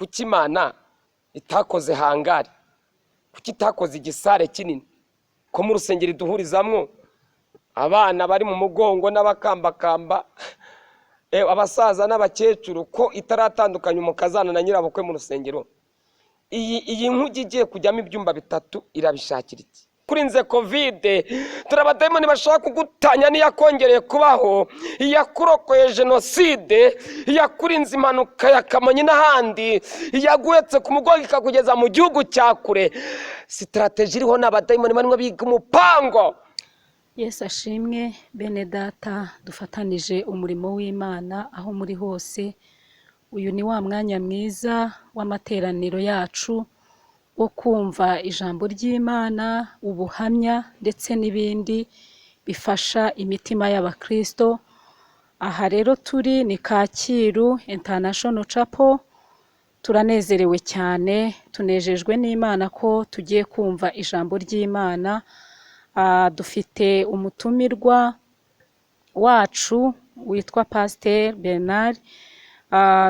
Kuki Imana itakoze hangari? Kuki itakoze igisare kinini? Ko mu rusengero iduhurizamwo abana bari mu mugongo n'abakambakamba, abasaza n'abakecuru, ko itaratandukanya umukazana na nyirabukwe mu rusengero? Iyi nkugi igiye kujyamo ibyumba bitatu irabishakira iki? Kurinze COVID, turi abadayimoni bashaka kugutanya n'iyakongereye kubaho, iyakurokoye jenoside, iyakurinze impanuka ya Kamonyi n'ahandi, iyaguhetse ku mugongo ikakugeza mu gihugu cya kure. Strategy iriho ni abadayimoni barimo biga umupango. Yesu ashimwe, bene data dufatanije umurimo w'Imana aho muri hose. Uyu ni wa mwanya mwiza w'amateraniro yacu wo kumva ijambo ry'Imana, ubuhamya ndetse n'ibindi bifasha imitima y'abakristo. Aha rero turi ni Kacyiru International Chapel. Turanezerewe cyane, tunejejwe n'Imana ko tugiye kumva ijambo ry'Imana. Dufite umutumirwa wacu witwa Pasiteri Bernard.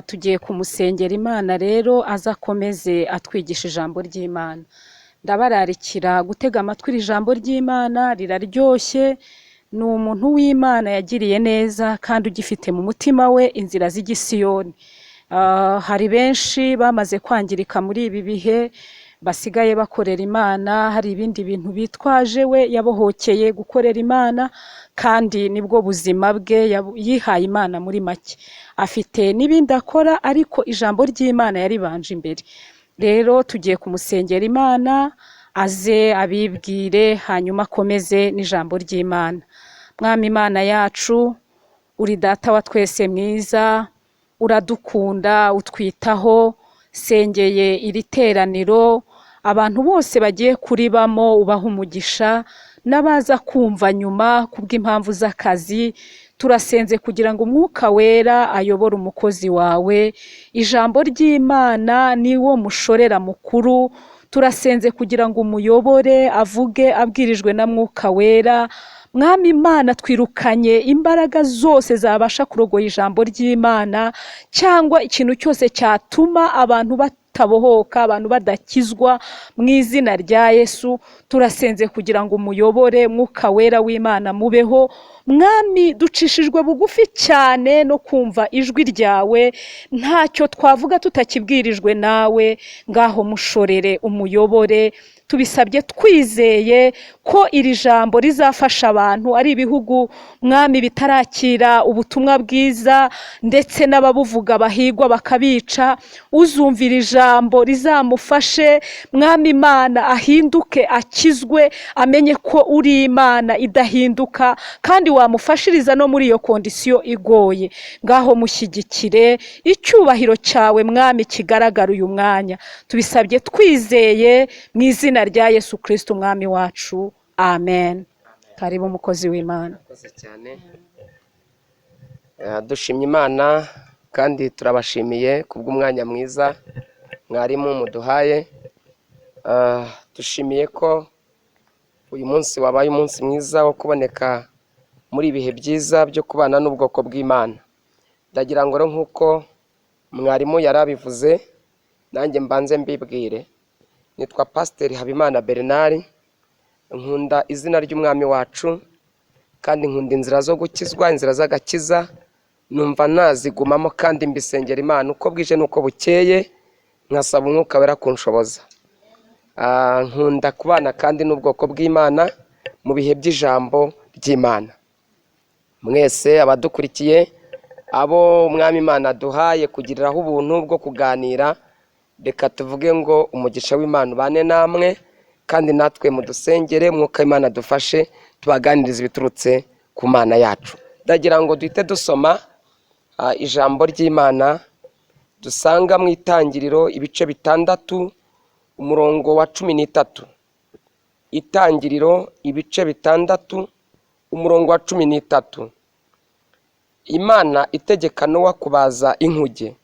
Tugiye kumusengera Imana rero aze akomeze atwigisha ijambo ry'Imana. Ndabararikira gutega amatwi iri jambo ry'Imana, riraryoshye. Ni umuntu w'Imana yagiriye neza kandi ugifite mu mutima we inzira z'igisiyoni. Hari benshi bamaze kwangirika muri ibi bihe, basigaye bakorera Imana hari ibindi bintu bitwaje. We yabohokeye gukorera Imana kandi nibwo buzima bwe, yihaye Imana muri make. Afite n'ibindi akora, ariko ijambo ry'Imana yaribanje imbere. Rero tugiye kumusengera Imana, aze abibwire, hanyuma akomeze n'ijambo ry'Imana. Mwami Imana yacu, uri Data wa twese mwiza, uradukunda, utwitaho. Sengeye iri teraniro, abantu bose bagiye kuribamo ubaha umugisha, n'abaza kumva nyuma kubw'impamvu z'akazi. Turasenze kugira ngo Umwuka Wera ayobore umukozi wawe. Ijambo ry'Imana ni wo mushorera mukuru. Turasenze kugira ngo umuyobore, avuge abwirijwe na Mwuka Wera. Mwami Imana, twirukanye imbaraga zose zabasha kurogoya ijambo ry'Imana cyangwa ikintu cyose cyatuma abantu batabohoka, abantu badakizwa, mu izina rya Yesu. Turasenze kugira ngo umuyobore, Mwuka Wera w'Imana mubeho. Mwami, ducishijwe bugufi cyane no kumva ijwi ryawe. Ntacyo twavuga tutakibwirijwe nawe. Ngaho mushorere, umuyobore. Tubisabye twizeye ko iri jambo rizafasha abantu. Ari ibihugu, Mwami, bitarakira ubutumwa bwiza, ndetse n'ababuvuga bahigwa bakabica, uzumvira ijambo rizamufashe, Mwami Imana, ahinduke, akizwe, amenye ko uri Imana idahinduka kandi wamufashiriza no muri iyo condition igoye. Ngaho mushyigikire, icyubahiro cyawe, Mwami, kigaragara uyu mwanya. Tubisabye twizeye mu izina rya Yesu Kirisiti Umwami wacu, amen. Karibu, umukozi w'Imana. Murakoze cyane. Dushimye Imana kandi turabashimiye kubw'umwanya mwiza mwarimu muduhaye. Dushimiye ko uyu munsi wabaye umunsi mwiza wo kuboneka muri ibihe byiza byo kubana n'ubwoko bw'Imana. Ndagira ngo rero, nk'uko mwarimu yari abivuze, nanjye mbanze mbibwire. Nitwa Pasiteri Habimana Bernard. Nkunda izina ry'Umwami wacu kandi nkunda inzira zo gukizwa, inzira z'agakiza numva nazigumamo, kandi mbisengera Imana uko bwije n'uko bukeye, nkasaba Umwuka Wera kunshoboza. Nkunda kubana kandi n'ubwoko bw'Imana mu bihe by'ijambo ry'Imana. Mwese abadukurikiye, abo Umwami Imana duhaye kugiriraho ubuntu bwo kuganira, reka tuvuge ngo umugisha w'Imana ubane namwe, kandi natwe mudusengere, Umwuka w'Imana dufashe tubaganirize ibiturutse ku Mana yacu. Ndagira ngo duhite dusoma ijambo ry'Imana dusanga mu Itangiriro ibice 6, umurongo wa 13. Itangiriro ibice 6, umurongo wa 13. Imana itegeka Nowa kubaza inkuge.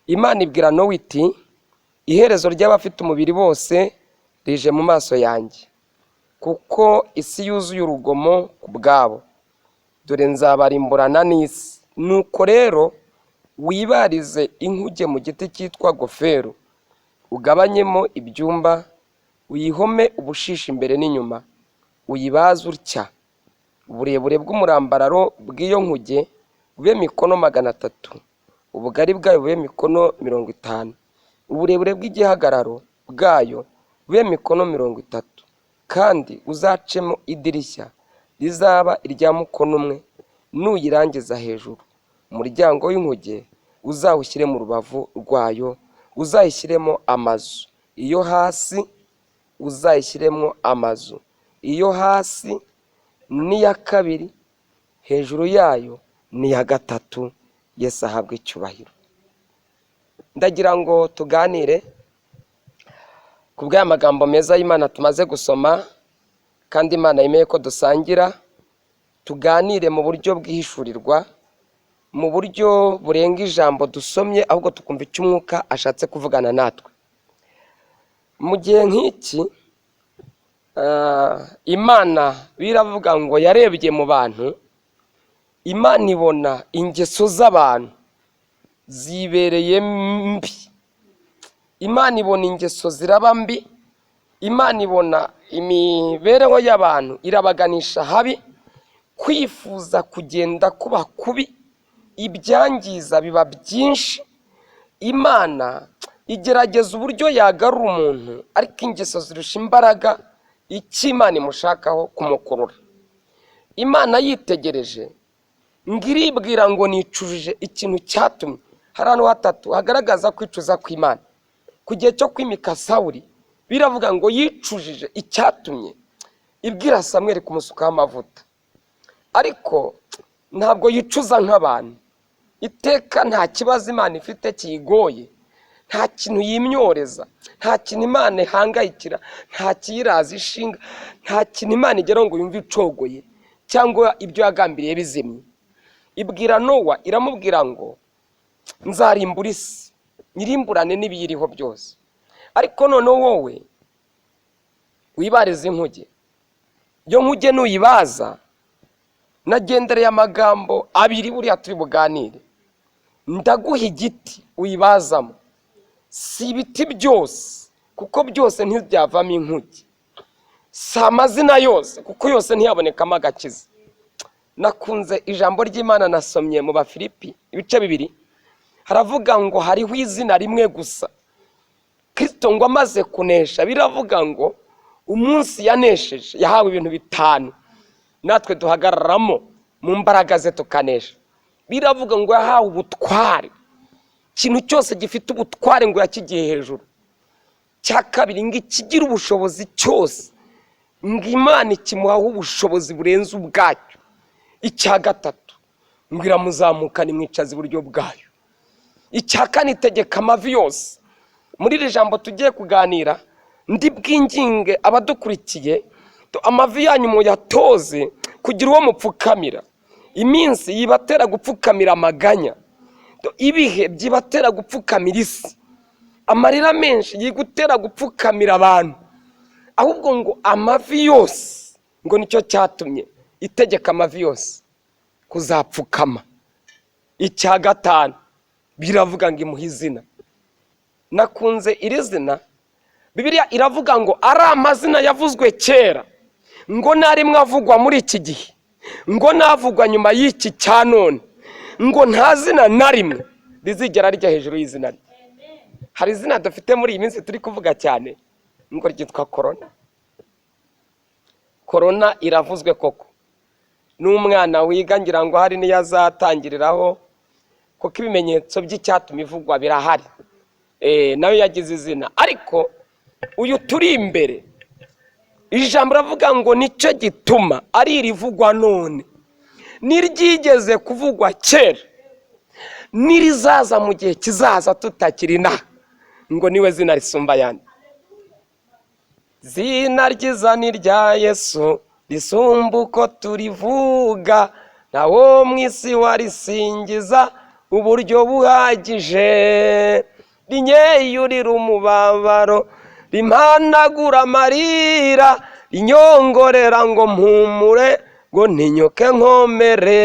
Imana ibwira Nowa iti: "Iherezo ry'abafite umubiri bose rije mu maso yanjye, kuko isi yuzuye urugomo ku bwabo. Dore nzabarimburana n'isi. Nuko rero Wibarize inkuge mu giti cyitwa goferu, ugabanyemo ibyumba, uyihome ubushishi imbere n'inyuma, uyibaze utya: uburebure bw'umurambararo bw'iyo nkuge bube mikono 300, ubugari bwayo bube mikono 50, uburebure bw'igihagararo bwayo bube mikono 30, kandi uzacemo idirishya rizaba irya mukono umwe, nuyirangiza hejuru. Umuryango w'inkuge uzawushyire mu rubavu rwayo, uzayishyiremo amazu, iyo hasi uzayishyiremo amazu, iyo hasi n'iya kabiri, hejuru yayo n'iya gatatu. Yesu ahabwe icyubahiro. Ndagira ngo tuganire ku bw'aya magambo meza y'Imana tumaze gusoma, kandi Imana yemeye ko dusangira, tuganire mu buryo bwihishurirwa, mu buryo burenga ijambo dusomye, ahubwo tukumva icyo umwuka ashatse kuvugana natwe. Mu gihe nk'iki, Imana biravuga ngo yarebye mu bantu, Imana ibona ingeso z'abantu zibereye mbi. Imana ibona ingeso ziraba mbi, Imana ibona imibereho y'abantu irabaganisha habi, kwifuza kugenda kuba kubi, ibyangiza biba byinshi. Imana igerageza uburyo yagarura umuntu, ariko ingeso zirusha imbaraga icyo Imana imushakaho kumukurura. Imana yitegereje ngo iribwira ngo nicujije ikintu cyatumye. Hari ahantu hatatu hagaragaza kwicuza kw'Imana. Ku gihe cyo kwimika Sawuli, biravuga ngo yicujije icyatumye ibwira Samweli kumusukaho amavuta, ariko ntabwo yicuza nk'abantu. Iteka nta kibazo Imana ifite kiyigoye, nta kintu yimyoreza, nta kintu Imana ihangayikira, nta kiyiraza ishinga, nta kintu Imana igeraho ngo yumve icogoye cyangwa ibyo yagambiriye bizimye. Ibwira Nowa, iramubwira ngo nzarimbura isi, nyirimburane n'ibiyiriho byose, ariko noneho wowe wibarize inkuge. Iyo nkuge nuyibaza, nagendereye amagambo abiri buriya turi buganire. Ndaguha igiti uyibazamo, si ibiti byose kuko byose ntibyavamo inkuge, si amazina yose kuko yose ntiyabonekamo agakiza. Nakunze ijambo ry'Imana nasomye mu Bafilipi ibice 2, haravuga ngo hariho izina rimwe gusa Kristo ngo amaze kunesha. Biravuga ngo umunsi yanesheje yahawe ibintu 5, natwe duhagararamo mu mbaraga ze tukanesha. Biravuga ngo yahawe ubutware, ikintu cyose gifite ubutware ngo yakigiye hejuru. Cya kabiri ngo ikigira ubushobozi cyose ngo Imana ikimuhaho ubushobozi burenze ubwacyo. Icya gatatu ngo iramuzamukana imwicaza iburyo bwayo. Icya kane itegeka amavi yose. Muri iri jambo tugiye kuganira, ndi bwinginge abadukurikiye, amavi yanyu muyatoze kugira uwo mupfukamira. Iminsi yibatera gupfukamira amaganya, ibihe byibatera gupfukamira isi, amarira menshi yigutera gupfukamira abantu, ahubwo ngo amavi yose, ngo nicyo cyatumye itegeka amavi yose kuzapfukama. Icya gatanu biravuga ngo imuhe izina. Nakunze iri zina. Bibiliya iravuga ngo ari amazina yavuzwe kera, ngo narimwe avugwa muri iki gihe, ngo navugwa nyuma y'iki cya none, ngo nta zina na rimwe rizigera rijya hejuru y'izina rye. Hari izina dufite muri iyi minsi turi kuvuga cyane ngo ryitwa korona. Korona iravuzwe koko, n'umwana wiga ngira ngo hari niyo azatangiriraho, kuko ibimenyetso by'icyatuma ivugwa birahari. Nayo yagize izina, ariko uyu turi imbere, ijambo ravuga ngo nicyo gituma ari irivugwa none, n'iryigeze kuvugwa kera, n'irizaza mu gihe kizaza tutakiri inaha, ngo niwe zina risumba ayandi. Zina ryiza ni rya Yesu risumba uko turivuga, ntawo mu isi warisingiza uburyo buhagije. Rinyeyurira umubabaro, rimpanagura amarira, rinyongorera ngo mpumure, ngo ntinyuke nkomere.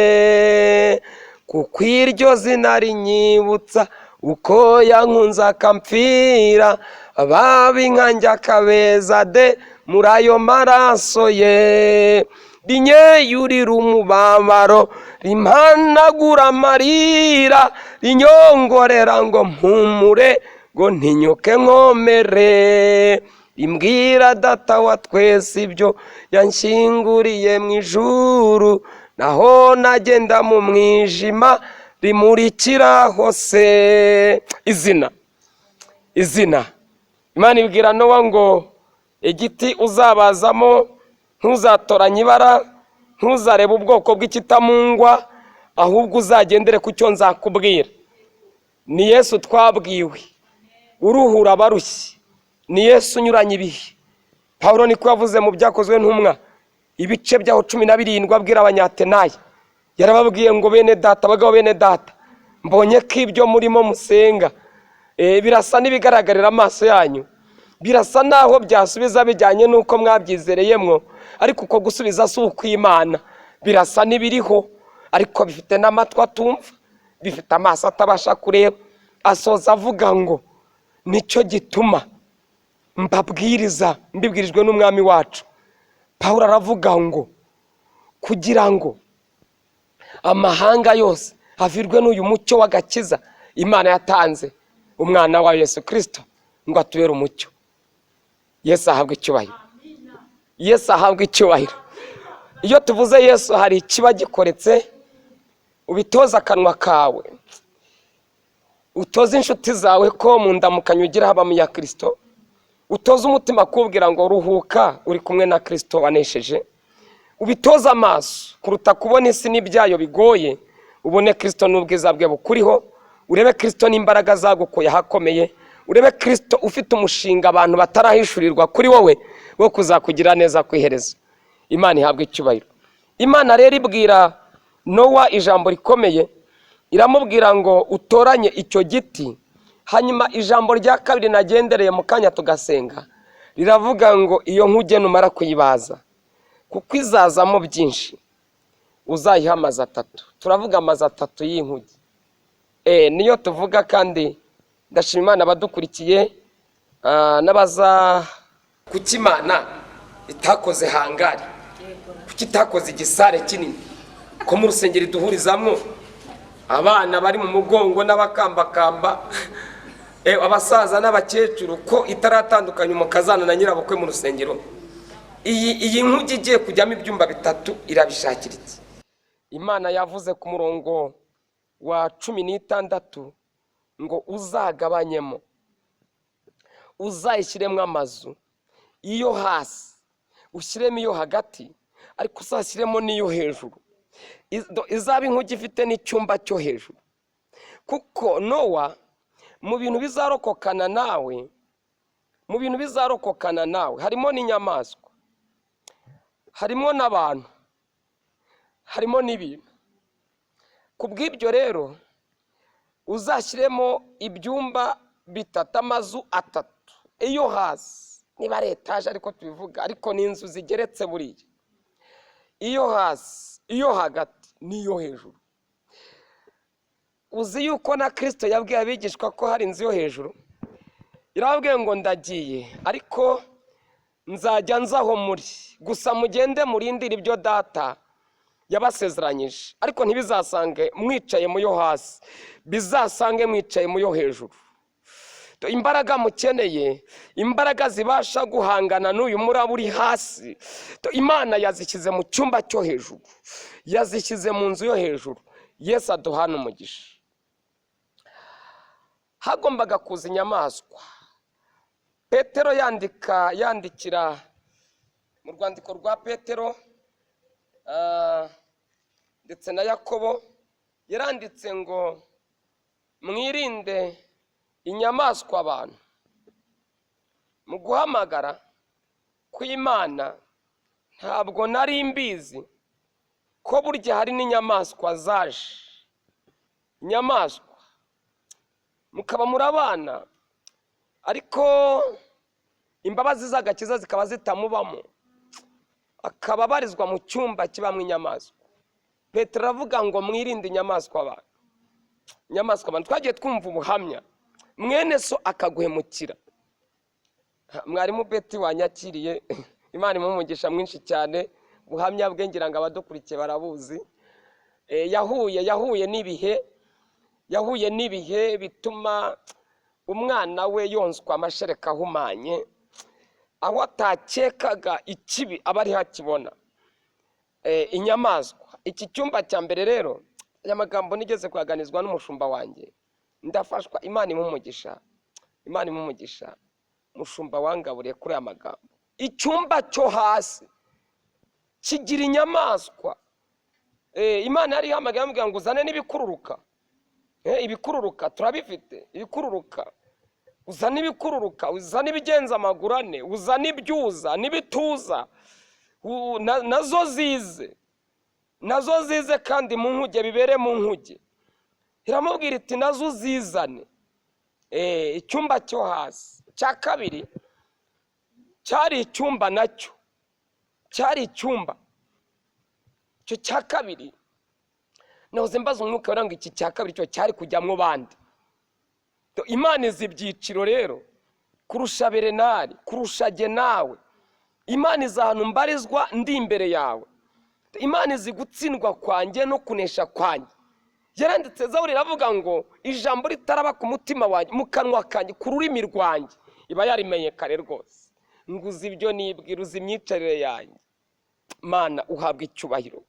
Kuko iryo zina rinyibutsa uko yankunze akampfira, ababi nkanjye akabeza de muri ayo maraso ye. Rinyeyurira umubabaro, rimpanagura amarira, rinyongorera ngo mpumure, ngo ntinyuke nkomere. Rimbwira data wa twese ibyo yanshyinguriye mu ijuru, naho nagenda mu mwijima rimurikira hose. Izina, izina. Imana ibwira Nowa ngo igiti uzabazamo ntuzatoranye ibara, ntuzarebe ubwoko bw'ikitamungwa, ahubwo uzagendere ku cyo nzakubwira. Ni Yesu twabwiwe, uruhura abarushye, ni Yesu unyuranye ibihe. Pawulo niko yavuze mu Byakozwe n'Intumwa ibice byaho 17, abwira Abanyatenayi. Yarababwiye ngo bene data, abagabo bene data, mbonye ko ibyo murimo musenga birasa n'ibigaragarira amaso yanyu, birasa naho byasubiza bijyanye n'uko mwabyizereyemwo, ariko uko gusubiza si ukw'Imana. Birasa n'ibiriho, ariko bifite n'amatwi atumva, bifite amaso atabasha kureba. Asoza avuga ngo nicyo gituma mbabwiriza mbibwirijwe n'Umwami wacu. Pawulo aravuga ngo kugira ngo amahanga yose avirwe n'uyu mucyo w'agakiza Imana yatanze umwana wa Yesu Kristo ngo atubere umucyo. Yesu ahabwe icyubahiro. Yesu ahabwe icyubahiro. Iyo tuvuze Yesu hari ikiba gikoretse. Ubitoza akanwa kawe, utoze inshuti zawe ko mu ndamukanyo ugira habamo iya Kristo, utoze umutima kubwira ngo ruhuka uri kumwe na Kristo wanesheje. Ubitoze amaso kuruta kubona isi n'ibyayo bigoye, ubone Kristo n'ubwiza bwe bukuriho, urebe Kristo n'imbaraga zagukuye ahakomeye, urebe Kristo ufite umushinga abantu batarahishurirwa kuri wowe wo kuzakugira neza ku iherezo. Imana ihabwe icyubahiro. Imana rero ibwira Nowa ijambo rikomeye, iramubwira ngo utoranye icyo giti. Hanyuma ijambo rya kabiri nagendereye mu kanya tugasenga riravuga ngo iyo nkuge numara kuyibaza, kuko izazamo byinshi, uzayiha amazu atatu. Turavuga amazu atatu y'inkuge, niyo tuvuga. Kandi ndashima Imana abadukurikiye n'abaza. Kuki Imana itakoze hangari? Kuki itakoze igisare kinini ko mu rusengero duhurizamo abana bari mu mugongo n'abakambakamba, abasaza n'abakecuru, ko itaratandukanya umukazana na nyirabukwe mu rusengero? Iyi nkuge igiye kujyamo ibyumba bitatu irabishakira iki? Imana yavuze ku murongo wa 16 ngo uzagabanyemo, uzayishyiremo amazu, iyo hasi ushyiremo iyo hagati, ariko uzashyiremo n'iyo hejuru. Izaba inkuge ifite n'icyumba cyo hejuru. Kuko Nowa, mu bintu bizarokokana nawe, mu bintu bizarokokana nawe harimo n'inyamaswa, harimo n'abantu, harimo n'ibintu. Ku bw'ibyo rero uzashyiremo ibyumba bitatu, amazu atatu, iyo hasi niba ari etaje ariko tubivuga, ariko ni inzu zigeretse buriya, iyo hasi, iyo hagati n'iyo hejuru. Uzi yuko na Kristo yabwiye abigishwa ko hari inzu yo hejuru? Yarababwiye ngo ndagiye, ariko nzajya nzaho muri, gusa mugende murindire ibyo data yabasezeranyije, ariko ntibizasange mwicaye mu yo hasi, bizasange mwicaye mu yo hejuru. Imbaraga mukeneye, imbaraga zibasha guhangana n'uyu muraba uri hasi, Imana yazishyize mu cyumba cyo hejuru, yazishyize mu nzu yo hejuru. Yesu aduhana umugisha. Hagombaga kuza inyamaswa. Petero yandikira mu rwandiko rwa Petero ndetse na Yakobo, yaranditse ngo mwirinde inyamaswa abantu. Mu guhamagara kw'Imana ntabwo nari mbizi ko burya hari n'inyamaswa zaje. Inyamaswa mukaba murabana, ariko imbabazi z'agakiza zikaba zitamubamo, akaba abarizwa mu cyumba kibamo inyamaswa. Petero aravuga ngo mwirinde inyamaswa abantu, inyamaswa abantu. Twagiye twumva ubuhamya, mwene so akaguhemukira. Mwarimu Beti wanyakiriye, Imana imuhe umugisha mwinshi cyane, ubuhamya bwe ngira ngo abadukurikiye barabuzi. Yahuye n'ibihe, yahuye n'ibihe bituma umwana we yonswa amashereka ahumanye, aho atakekaga ikibi aba ariho akibona. Inyamaswa. Iki cyumba cya mbere rero, aya magambo nigeze kuyaganizwa n'umushumba wanjye, ndafashwa. Imana imuhe umugisha, Imana imuhe umugisha, mushumba wangaburiye kuri aya magambo. Icyumba cyo hasi kigira inyamaswa. Imana yari ihamagaye amubwira ngo uzane n'ibikururuka. Ibikururuka turabifite, ibikururuka uzane, ibikururuka uzane, ibigenza amaguru ane uzane, ibyuza n'ibituza, nazo zize, nazo zize, kandi mu nkuge bibere mu nkuge. Iramubwira iti nazo uzizane. Icyumba cyo hasi cya kabiri cyari icyumba, nacyo cyari icyumba. Icyo cya kabiri nahoze mbaza umwuka wera ngo iki cya kabiri cyo cyari kujyamwo bande? Imana izi ibyiciro rero kurusha Berenari, kurusha jye nawe. Imana izi ahantu mbarizwa ndi imbere yawe. Imana izi gutsindwa kwanjye no kunesha kwanjye. Yaranditse Zaburi iravuga ngo ijambo ritaraba ku mutima wanjye, mu kanwa kanjye, ku rurimi rwanjye, iba yarimenye kare rwose. Ngo uzi ibyo nibwira, uzi imyicarire yanjye. Mana uhabwa icyubahiro.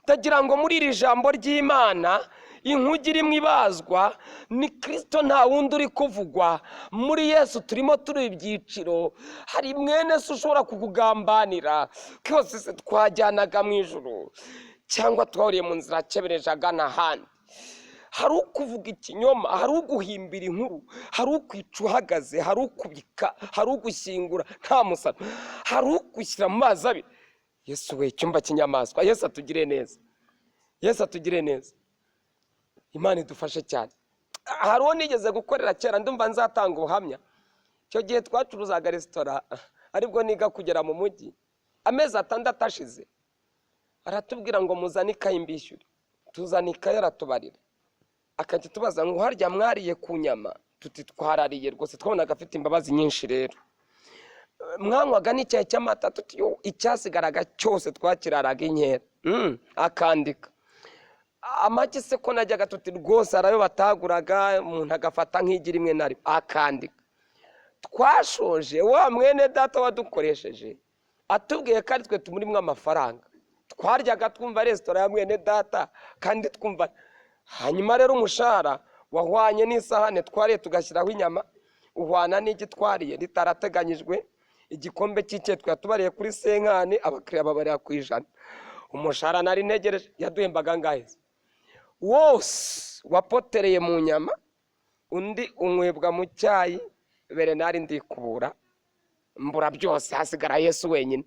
Ndagira ngo muri iri jambo ry'Imana, inkuge irimo ibazwa ni Kristo, nta wundi uri kuvugwa. Muri Yesu turimo turi ibyiciro. Hari mwene se ushobora kukugambanira, twose se twajyanaga mu ijuru cyangwa twahuriye mu nzira akebereje agana ahandi. Hari ukuvuga ikinyoma, hari uguhimbira inkuru, hari ukwica uhagaze, hari ukubika, hari ugushyingura nta musaro, hari ugushyira mu mazi abiri. Yesu we, icyumba cy'inyamaswa. Yesu atugire neza, Yesu atugire neza, Imana idufashe cyane. Hari uwo nigeze gukorera kera, ndumva nzatanga ubuhamya. Icyo gihe twacuruzaga resitora, aribwo niga kugera mu mujyi. Amezi 6 ashize aratubwira ngo muzane ikayi mbishyure. Tuzana ikayi aratubarira, akajya tubaza ngo harya mwariye ku nyama? Tuti twarariye rwose, twabonaga afite imbabazi nyinshi. Rero mwanywaga n'icyayi cy'amata? Tuti yo, icyasigaraga cyose twakiraraga inkera. Akandika amagi se ko najyaga? Tuti rwose hari ayo bataguraga, umuntu agafata nk'igi rimwe na rimwe. Akandika. Twashoje, wa mwene data wadukoresheje atubwiye ko ari twe tumurimo amafaranga. Twaryaga twumva resitora ya mwene data kandi twumva. Hanyuma rero umushahara wahwanye n'isahane twariye tugashyiraho inyama, uhwana n'igi twariye ritarateganyijwe, igikombe cy'icyayi twatubariye kuri senkani, abakiriya babarira ku 100. Umushahara nari ntegereje, yaduhembaga angahe se? Wose wapotereye mu nyama, undi unywebwa mu cyayi. Berenari ndikubura mbura byose, hasigara Yesu wenyine.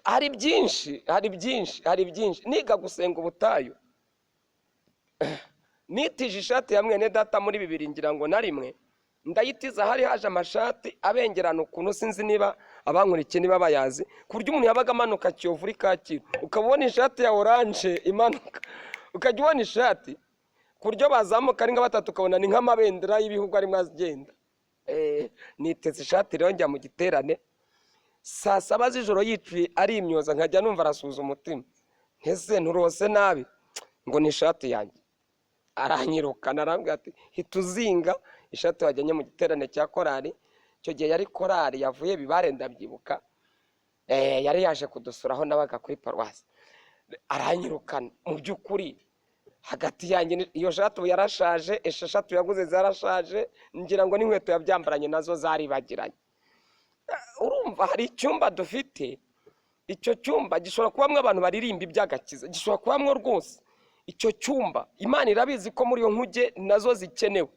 Hari byinshi, hari byinshi, hari byinshi. Niga gusenga ubutayu, nitije ishati ya mwene data muri bibiri ngira ngo na rimwe, ndayitiza. Hari haje amashati abengerana ukuntu, sinzi niba abankurikiye niba bayazi, ku buryo umuntu yabaga amanuka Kiyovu uri Kacyiru ukaba ubona ishati ya oranje imanuka, ukajya ubona ishati ku buryo bazamuka ari nka batatu ukabona ni nk'amabendera y'ibihugu arimo agenda. Niteze ishati rero njya mu giterane saa 7 z'ijoro, yicuye ari imyoza, nkajya numva arasuhuza umutima. Ntese nturose nabi ngo ni ishati yanjye? Aranyirukana, arambwira ati hita uzinga ishati wajyanye mu giterane cya korali. Icyo gihe yari korali yavuye Bibare, ndabyibuka. Yari yaje kudusura aho nabaga kuri paruwasi. Aranyirukana. Mu by'ukuri hagati yanjye iyo shati ubu yarashaje, 6 yaguze zarashaje, ngira ngo n'inkweto yabyambaranye nazo zaribagiranye. Urumva hari icyumba dufite, icyo cyumba gishobora kubamwo abantu baririmba iby'agakiza, gishobora kubamwo rwose icyo cyumba. Imana irabizi ko muri iyo nkuge nazo zikenewe.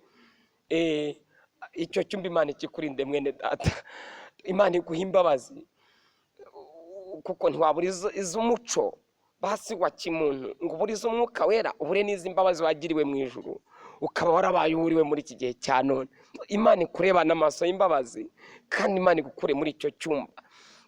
Icyo cyumba Imana ikikurinde mwene data, Imana iguha imbabazi, kuko ntiwabura iz'umuco basi wa kimuntu, ngo ubure iz'umwuka wera, ubure n'iz'imbabazi wagiriwe mu ijuru, ukaba warabaye uwuriwe muri iki gihe cya none. Imana ikurebana amaso y'imbabazi, kandi Imana igukure muri icyo cyumba.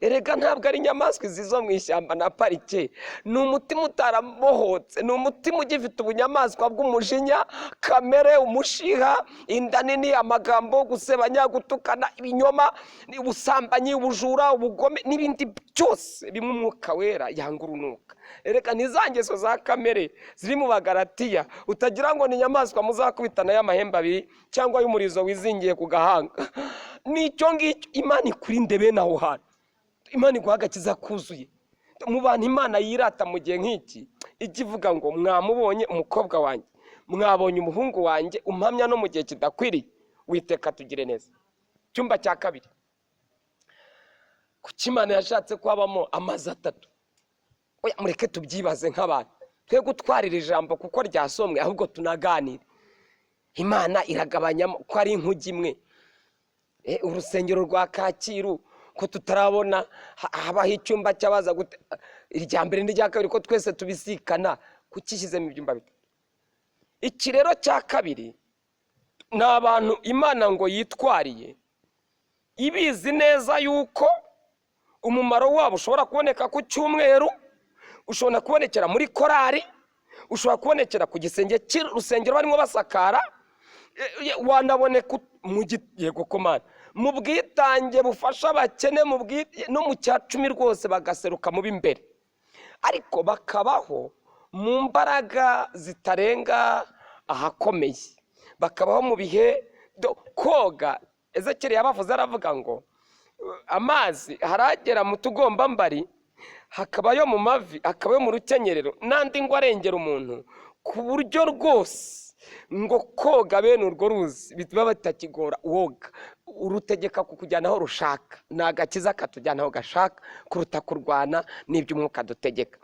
Erega ntabwo ari inyamaswa izi zo mu ishyamba na parike, ni umutima utarabohotse, ni umutima ugifite ubunyamaswa bw'umujinya kamere, umushiha, inda nini, amagambo, gusebanya, gutukana, ibinyoma, ubusambanyi, ubujura, ubugome n'ibindi byose bimwe Umwuka Wera yanga urunuka. Erega ni za ngeso za kamere ziri mu Bagaratiya, utagira ngo ni inyamaswa muzakubitana y'amahembe abiri cyangwa y'umurizo wizingiye ku gahanga. Nicyo ngicyo. Imana ikurinde bene aho hantu. Imana iguha agakiza kuzuye. Mu bantu Imana yirata mu gihe nk'iki, ijya ivuga ngo mwamubonye umukobwa wanjye, mwabonye umuhungu wanjye umpamya no mu gihe kidakwiriye. Witeka tugire neza. Icyumba cya kabiri, kuki Imana yashatse ko habamo amazi atatu? Oya, mureke tubyibaze nk'abantu, twe gutwarira ijambo kuko ryasomwe, ahubwo tunaganire. Imana iragabanyamo ko ari inkugi imwe. Urusengero rwa Kacyiru ko tutarabona habaho icyumba cy'abaza irya mbere n'irya kabiri, ko twese tubisikana, kuki ishyizemo ibyumba bitatu? Iki rero cya kabiri ni abantu Imana ngo yitwariye, ibizi neza yuko umumaro wabo ushobora kuboneka ku cyumweru, ushobora kubonekera muri korari, ushobora kubonekera ku gisenge cy'urusengero barimo basakara, wanaboneka mu yego komana mu bwitange bufasha abakene, no mu cya cumi rwose bagaseruka mu b'imbere, ariko bakabaho mu mbaraga zitarenga ahakomeye, bakabaho mu bihe koga. Ezekiyeli yabavuze aravuga ngo amazi haragera mu tugombambari, hakabayo mu mavi, hakabayo mu rukenyerero, n'andi ngo arengera umuntu, ku buryo rwose ngo koga bene urwo ruzi biba bitakigora woga, urutegeka kukujyana aho rushaka. Ni agakiza katujyana aho gashaka kuruta kurwana n'iby'umwuka dutegeka.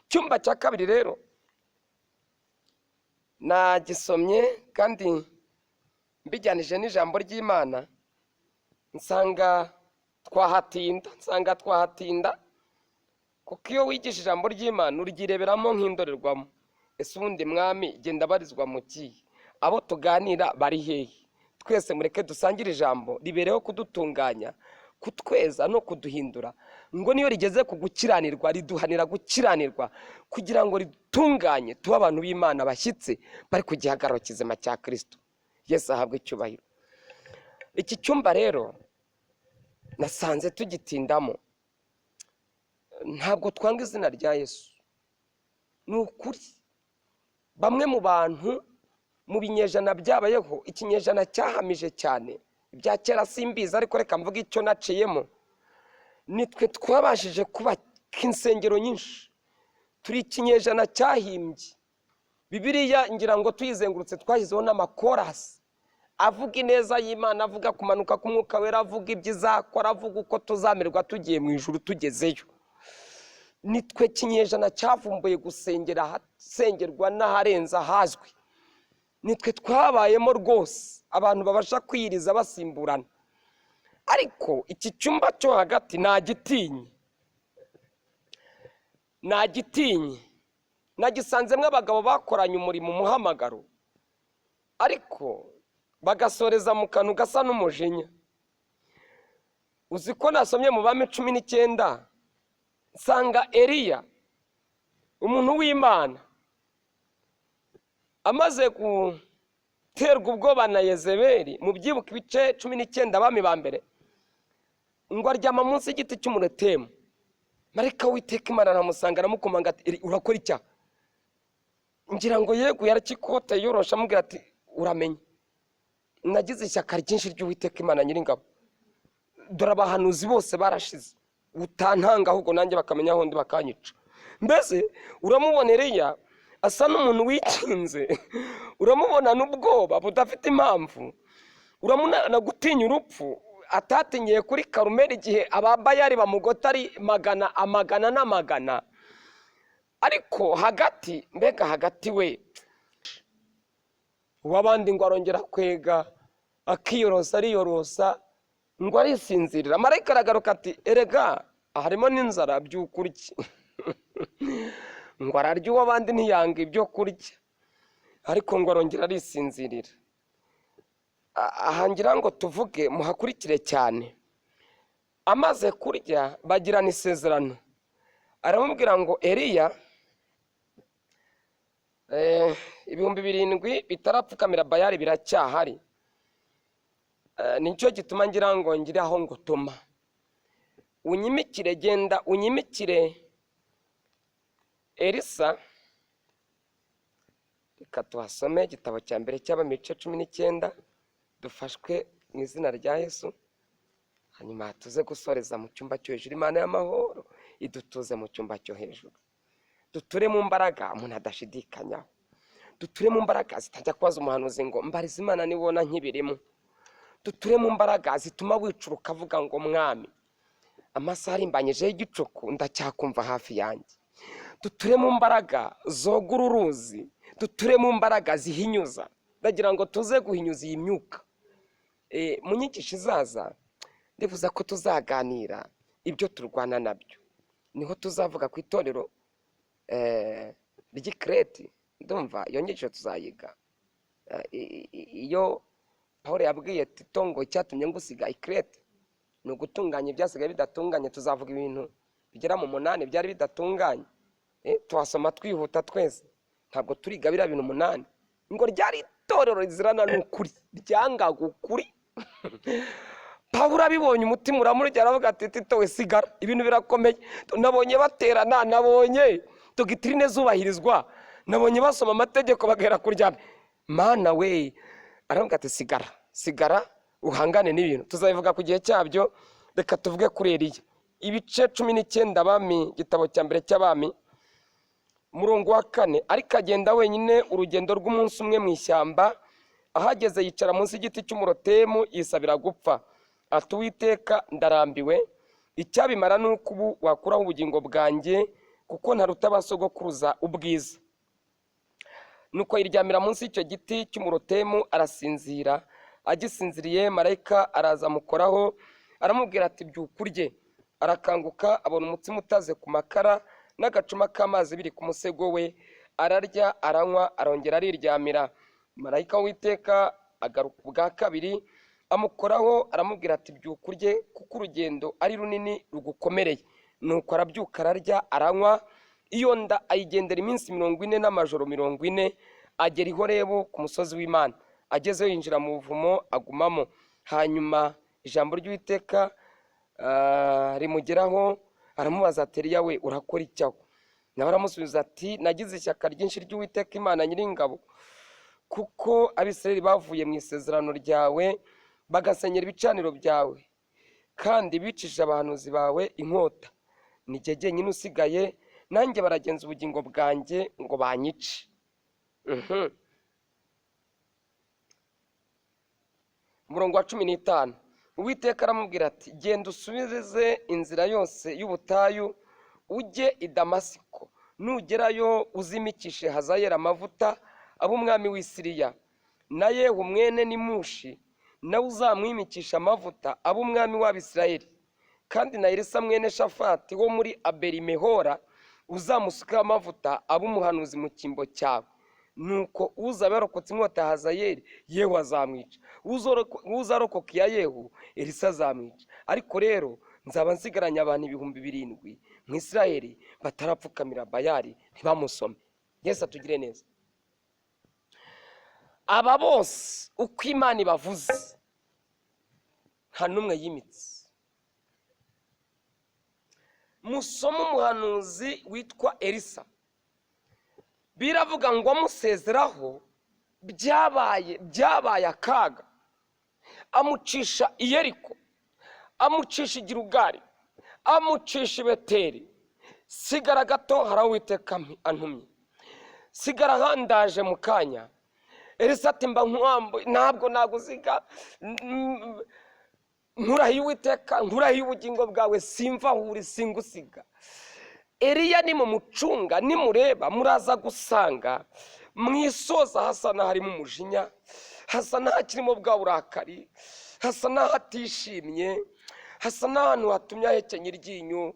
Icyumba cya kabiri rero nagisomye kandi mbijyanije n'ijambo ry'Imana, nsanga twahatinda, kuko iyo wigisha ijambo ry'Imana uryireberamo nk'indorerwamo. Ese ubundi mwami, genda barizwa mu kihe? Abo tuganira bari hehe? Twese mureke dusangire ijambo ribereho kudutunganya, kutweza no kuduhindura, ngo niyo rigeze ku gukiranirwa riduhanira gukiranirwa, kugira ngo ridutunganye tube abantu b'Imana bashyitse bari ku gihagararo kizima cya Kristo. Yesu ahabwe icyubahiro. Iki cyumba rero nasanze tugitindamo. Ntabwo twanga izina rya Yesu, ni ukuri. Bamwe mu bantu mu binyejana byabayeho, ikinyejana cyahamije cyane ibya kera simbizi, ariko reka mvuge icyo naciyemo, nitwe twabashije kubaka insengero nyinshi. Turi ikinyejana cyahimbye Bibiliya, ngira ngo tuyizengurutse twashyizeho n'amakorasi avuga ineza y'Imana, avuga kumanuka k'Umwuka Wera, avuga ibyo izakora, avuga uko tuzamererwa tugiye mu ijuru tugezeyo. Nitwe kinyejana cyavumbuye gusengera ahasengerwa n'aharenze ahazwi. Nitwe twabayemo rwose abantu babasha kwiyiriza basimburana. Ariko iki cyumba cyo hagati nagitinye, nagitinye. Nagisanzemo abagabo bakoranye umurimo, umuhamagaro, ariko bagasoreza mu kantu gasa n'umujinya. Uzi ko nasomye mu Bami 19, nsanga Eliya umuntu w'Imana amaze guterwa ubwoba na Yezebeli, mu byibuka ibice 19 Abami ba mbere, ngo aryama munsi y'igiti cy'umuretemu. Marayika w'Uwiteka Imana aramusanga, aramukomanga ati: "Eli, urakora icyaha?" Ngira ngo yego yarakikote yorosha, amubwira ati: "Uramenye nagize ishyaka ryinshi ry'Uwiteka Imana Nyiringabo, dore abahanuzi bose barashize, utantanga ahubwo nanjye bakamenya aho ndi bakanyica." Mbese uramubona Eliya asa n'umuntu wikinze, uramubona n'ubwoba budafite impamvu, uramubona gutinya urupfu atatinyiye kuri Karumeli igihe ababayari bamugota ari magana amagana n'amagana. Ariko hagati, mbega hagati we uw'abandi, ngo arongera kwega akiyorosa, ariyorosa, ngo arisinzirira. Marayika aragaruka ati: "Erega harimo n'inzara, byuka urye." Ngo ararya uw'abandi, ntiyanga ibyo kurya, ariko ngo arongera arisinzirira. Aha ngira ngo tuvuge, muhakurikire cyane. Amaze kurya bagirana isezerano, aramubwira ngo Eliya, 7000 bitarapfukamira Bayali biracyahari, nicyo gituma ngira ngo ngire aho ngutuma, unyimikire, genda unyimikire Elisa. Reka tuhasome igitabo cya mbere cy'Abami ibice 19, dufashwe mu izina rya Yesu, hanyuma tuze gusoreza mu cyumba cyo hejuru. Imana y'amahoro idutuze mu cyumba cyo hejuru, duture mu mbaraga umuntu adashidikanyaho, duture mu mbaraga zitajya kubaza umuhanuzi ngo mbarize Imana nibona nkibirimo, duture mu mbaraga zituma wicura ukavuga ngo mwami, amasaha arimbanyijeho igicuku ndacyakumva hafi yanjye, duture mu mbaraga zogura uruzi, duture mu mbaraga zihinyuza. Ndagira ngo tuze guhinyuza iyi myuka. Mu nyigisho izaza ndifuza ko tuzaganira ibyo turwana nabyo, niho tuzavuga ku itorero ry'i Kirete. Ndumva iyo nyigisho tuzayiga. Iyo Paul yabwiye Tito ngo icyatumye ngusiga i Kirete ni ugutunganya ibyasigaye bidatunganye, tuzavuga ibintu bigera mu 8 byari bidatunganye. Tuhasoma twihuta twese, ntabwo turiga biriya bintu 8. Ngo ryari itorero rizirana n'ukuri, ryangaga ukuri. Pawulo abibonye umutima uramurya, aravuga ati Tito we sigara, ibintu birakomeye, nabonye baterana, nabonye dogitirine zubahirizwa, nabonye basoma amategeko bagahera kuryama, mana we. Aravuga ati sigara, sigara uhangane n'ibintu, tuzabivuga ku gihe cyabyo. Reka tuvuge kuri Eliya ibice 19 Abami, igitabo cya mbere cy'Abami, umurongo wa 4. Ariko agenda wenyine urugendo rw'umunsi umwe mu ishyamba, ahageze yicara munsi y'igiti cy'umurotemu yisabira gupfa. Ati Uwiteka ndarambiwe, icyabimara ni uko ubu wakuraho ubugingo bwanjye, kuko ntaruta ba sogokuruza ubwiza. Nuko yiryamira munsi y'icyo giti cy'umurotemu arasinzira. Agisinziriye marayika araza amukoraho, aramubwira ati byuka urye. Arakanguka abona umutsima utaze ku makara n'agacuma k'amazi biri ku musego we, ararya aranywa, arongera ariryamira. Marayika w'Uwiteka agaruka ubwa kabiri amukoraho, aramubwira ati byuka urye, kuko urugendo ari runini rugukomereye. Nuko arabyuka ararya aranywa, iyo nda ayigendera iminsi 40 n'amajoro 40, agera i Horebu ku musozi w'Imana. Agezeyo yinjira mu buvumo agumamo. Hanyuma ijambo ry'Uwiteka rimugeraho, aramubaza ati Eliya we urakora iki aho? Nawe aramusubiza ati nagize ishyaka ryinshi ry'Uwiteka Imana nyiringabo, kuko Abisirayeli bavuye mu isezerano ryawe bagasenyera ibicaniro byawe, kandi bicishije abahanuzi bawe inkota, ni jye jyenyine usigaye, nanjye baragenza ubugingo bwanjye ngo banyice. Umurongo wa 15, Uwiteka aramubwira ati genda usubize inzira yose y'ubutayu ujye i Damasiko, nugerayo uzimikishe Hazayeli amavuta abe umwami w'i Siriya, na Yehu mwene Nimushi nawe uzamwimikisha amavuta abe umwami w'Abisirayeli, kandi na Elisa mwene Shafati wo muri Abelimehora uzamusukaho amavuta abe umuhanuzi mu cyimbo cyawe. Nuko uzaba yarokotse inkota ya Hazayeli, Yehu azamwica, uzarokoka iya Yehu, Elisa azamwica. Ariko rero nzaba nsigaranye abantu 7000 mu Isirayeli batarapfukamira Bayali ntibamusome. Yesu atugire neza. Aba bose uko Imana ibavuze nta n'umwe yimitse. Musome umuhanuzi witwa Elisa, biravuga ngo amusezeraho byabaye akaga, amucisha i Yeriko, amucisha i Gilugali, amucisha i Beteli. Sigara gato hari aho Uwiteka antumye, sigara handaje mu kanya. Elisa ati mba nkwambuye, ntabwo nagusiga, nkurahiye Uwiteka, nkurahiye ubugingo bwawe, simva aho uri singusiga. Eliya nimumucunga nimureba muraza gusanga mwisoza hasa n'aharimo umujinya, hasa n'ahakirimo bwa burakari, hasa n'ahatishimye, hasa n'ahantu hatumye ahekenya iryinyo.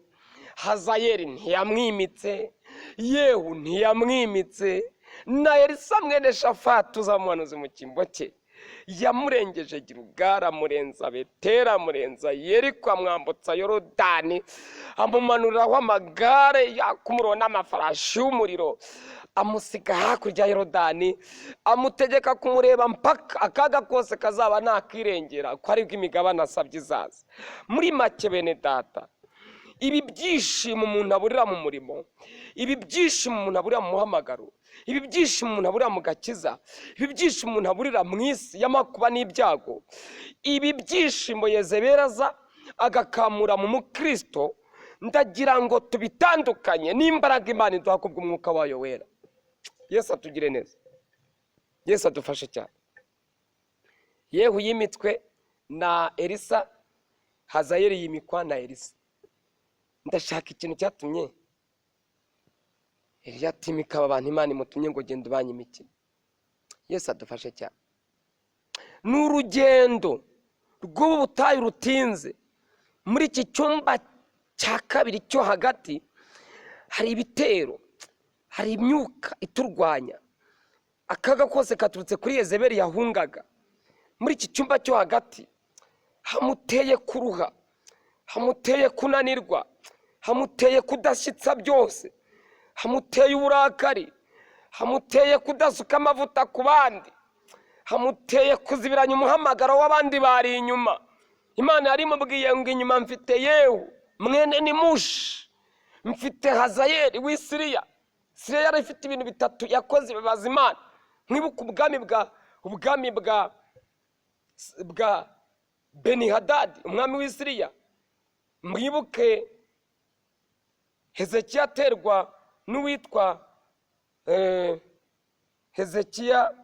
Hazayeli ntiyamwimitse, Yehu ntiyamwimitse, na Elisa mwene Shafati uzamuhanuzi mu cyimbo cye Yamurengeje Girugara, amurenza Betera, amurenza Yeriko, amwambutsa Yorodani, amumanuriraho amagare yakumuriro n'amafarashi y'umuriro, amusiga hakurya ya Yorodani, amutegeka kumureba mpaka akaga kose kazaba nakirengera, ko aribwo imigabane asabye izaza. Muri make, bene data, ibi byishimo umuntu aburira mu murimo, ibi byishimo umuntu aburira mu muhamagaro, ibi byishimo umuntu aburira mu gakiza, ibi byishimo umuntu aburira mu isi y'amakuba n'ibyago, ibi byishimo Yezebeli aza agakamura mu mukristo, ndagira ngo tubitandukanye n'imbaraga Imana iduha kubw'umwuka wayo wera. Yesu atugire neza, Yesu adufashe cyane. Yehu yimitswe na Elisa, Hazayeli yimikwa na Elisa. Ndashaka ikintu cyatumye Eliya atimika aba bantu Imana imutumye ngo genda ubanyimikire. Yesu adufashe cyane. Ni urugendo rw'ubu butayu rutinze. Muri iki cyumba cya kabiri cyo hagati hari ibitero, hari imyuka iturwanya. Akaga kose katurutse kuri Yezebeli yahungaga. Muri iki cyumba cyo hagati hamuteye kuruha, hamuteye kunanirwa, hamuteye kudashyitsa byose, hamuteye uburakari, hamuteye kudasuka amavuta ku bandi, hamuteye kuzibiranya umuhamagaro w'abandi bari inyuma. Imana yari imubwiye ngo inyuma mfite Yehu mwene Nimushi, mfite Hazayeli w'i Siriya. Siriya yari ifite ibintu bitatu yakoze bibaza Imana. Mwibuke ubwami bwa Benihadadi umwami w'i Siriya. Mwibuke Hezekiya aterwa n'uwitwa Hezekiya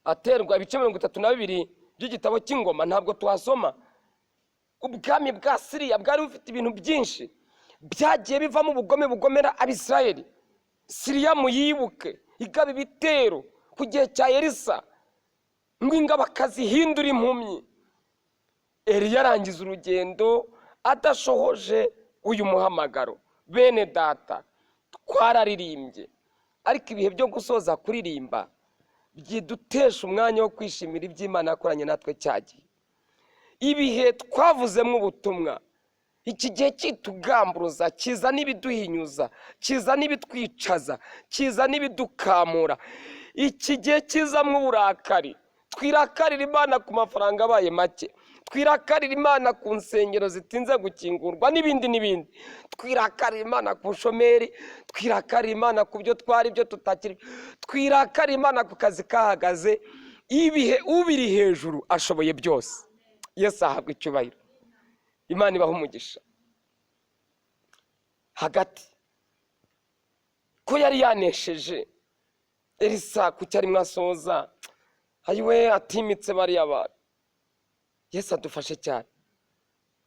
aterwa, ibice 32 by'igitabo cy'Ingoma, ntabwo tuhasoma. Ubwami bwa Siriya bwari bufite ibintu byinshi byagiye bivamo ubugome bugomera Abisirayeli. Siriya muyibuke igaba ibitero ku gihe cya Elisa, ngo ingabo akazihindura impumyi. Eliya arangiza urugendo adashohoje uyu muhamagaro. Bene data, twararirimbye, ariko ibihe byo gusoza kuririmba byidutesha umwanya wo kwishimira iby'Imana yakoranye natwe cyagiye. Ibihe twavuzemo ubutumwa, iki gihe cyitugamburuza, kiza n'ibiduhinyuza, kiza n'ibitwicaza, kiza n'ibidukamura. Iki gihe kizamo uburakari, twirakarira Imana ku mafaranga abaye make, twirakarira Imana ku nsengero zitinze gukingurwa n'ibindi n'ibindi, twirakarira Imana ku bushomeri, twirakarira Imana ku byo twari byo tutakiri, twirakarira Imana ku kazi kahagaze. Ibihe ubiri hejuru ashoboye byose. Yesu ahabwa icyubahiro. Imana ibaha umugisha. Hagati ko yari yanesheje Elisa, kuki arimo asoza ayiwe atimitse bariya bantu? Yesu adufashe cyane.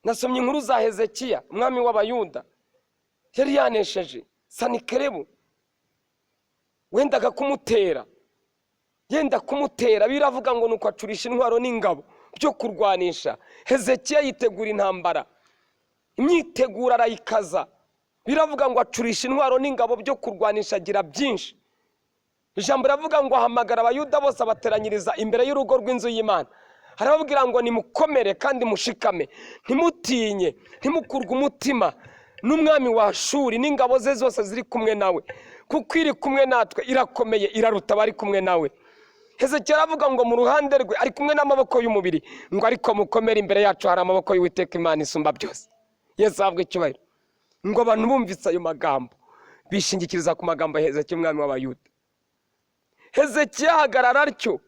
Nasomye inkuru za Hezekiya umwami w'Abayuda, yari yanesheje Sanikerebu wendaga kumutera, yenda kumutera. Biravuga ngo nuko acurisha intwaro n'ingabo byo kurwanisha. Hezekiya yitegura intambara, imyiteguro arayikaza. Biravuga ngo acurisha intwaro n'ingabo byo kurwanisha, agira byinshi. Ijambo riravuga ngo ahamagara Abayuda bose, abateranyiriza imbere y'urugo rw'inzu y'Imana, arababwira ngo nimukomere kandi mushikame, ntimutinye, ntimukurwe umutima n'umwami wa Shuri n'ingabo ze zose ziri kumwe nawe, kuko iri kumwe natwe irakomeye, iraruta abari kumwe nawe. Hezekiya aravuga ngo mu ruhande rwe ari kumwe n'amaboko y'umubiri, ngo ariko mukomere, imbere yacu hari amaboko y'Uwiteka Imana isumba byose. Yesu ahabwe icyubahiro. Ngo abantu bumvise ayo magambo bishingikiriza ku magambo ya Hezekiya umwami w'Abayuda. Hezekiya ahagarara atyo.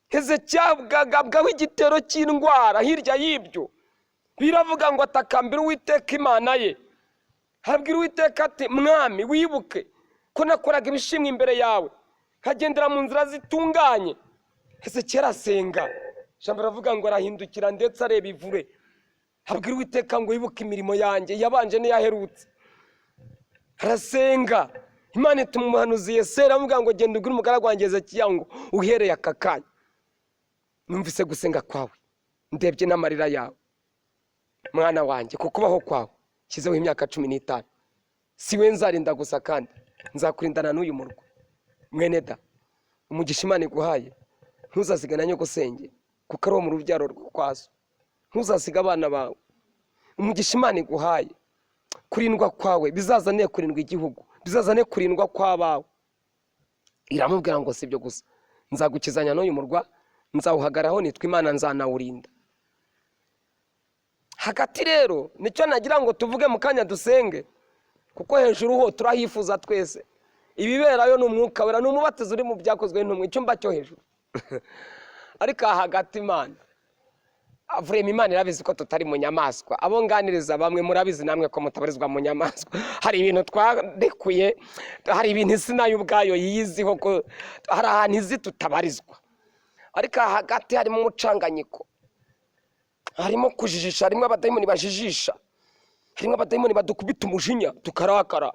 Hezekiya agabwaho igitero cy'indwara. Hirya y'ibyo biravuga ngo atakambira Uwiteka Imana ye, abwira Uwiteka ati: "Mwami, wibuke ko nakoraga ibishimwa imbere yawe, nkagendera mu nzira zitunganye." Hezekiya arasenga. Ijambo riravuga ngo arahindukira ndetse areba ivure, abwira Uwiteka ngo wibuke imirimo yanjye yabanje n'iyaherutse. Arasenga, Imana ituma umuhanuzi Yesaya, aramubwira ngo genda ubwire umugaragu wanjye Hezekiya ngo uhereye aka kanya numvise gusenga kwawe, ndebye n'amarira yawe, mwana wanjye, ku kubaho kwawe nshyizeho imyaka 15. Si we nzarinda gusa, kandi nzakurindana n'uyu murwa. Mwene da, umugisha Imana iguhaye Ntuzasiga na nyogosenge kuko ari uwo mu rubyaro rwa so. Ntuzasiga abana bawe. Umugisha Imana iguhaye, kurindwa kwawe bizazane kurindwa igihugu, bizazane kurindwa kw'abawe. Iramubwira ngo si ibyo gusa, nzagukizanya n'uyu murwa, nzawuhagaraho nitwa Imana, nzanawurinda. Hagati rero nicyo nagira ngo tuvuge mu kanya dusenge, kuko hejuru ho turahifuza twese. Ibiberayo ni umwuka wera, ni umubatizo uri mu byakozwe n'intumwa, icyumba cyo hejuru. Ariko aha hagati Imana avurema, Imana irabizi ko tutari mu nyamaswa. Abo nganiriza bamwe murabizi namwe ko mutabarizwa mu nyamaswa. Hari ibintu twarekuye, hari ibintu isi nayo ubwayo yiyiziho ko hari ahantu izi tutabarizwa. Ariko aha hagati harimo umucanganyiko, harimo kujijisha, harimo abadayimoni bajijisha, harimo abadayimoni badukubita umujinya tukarakara.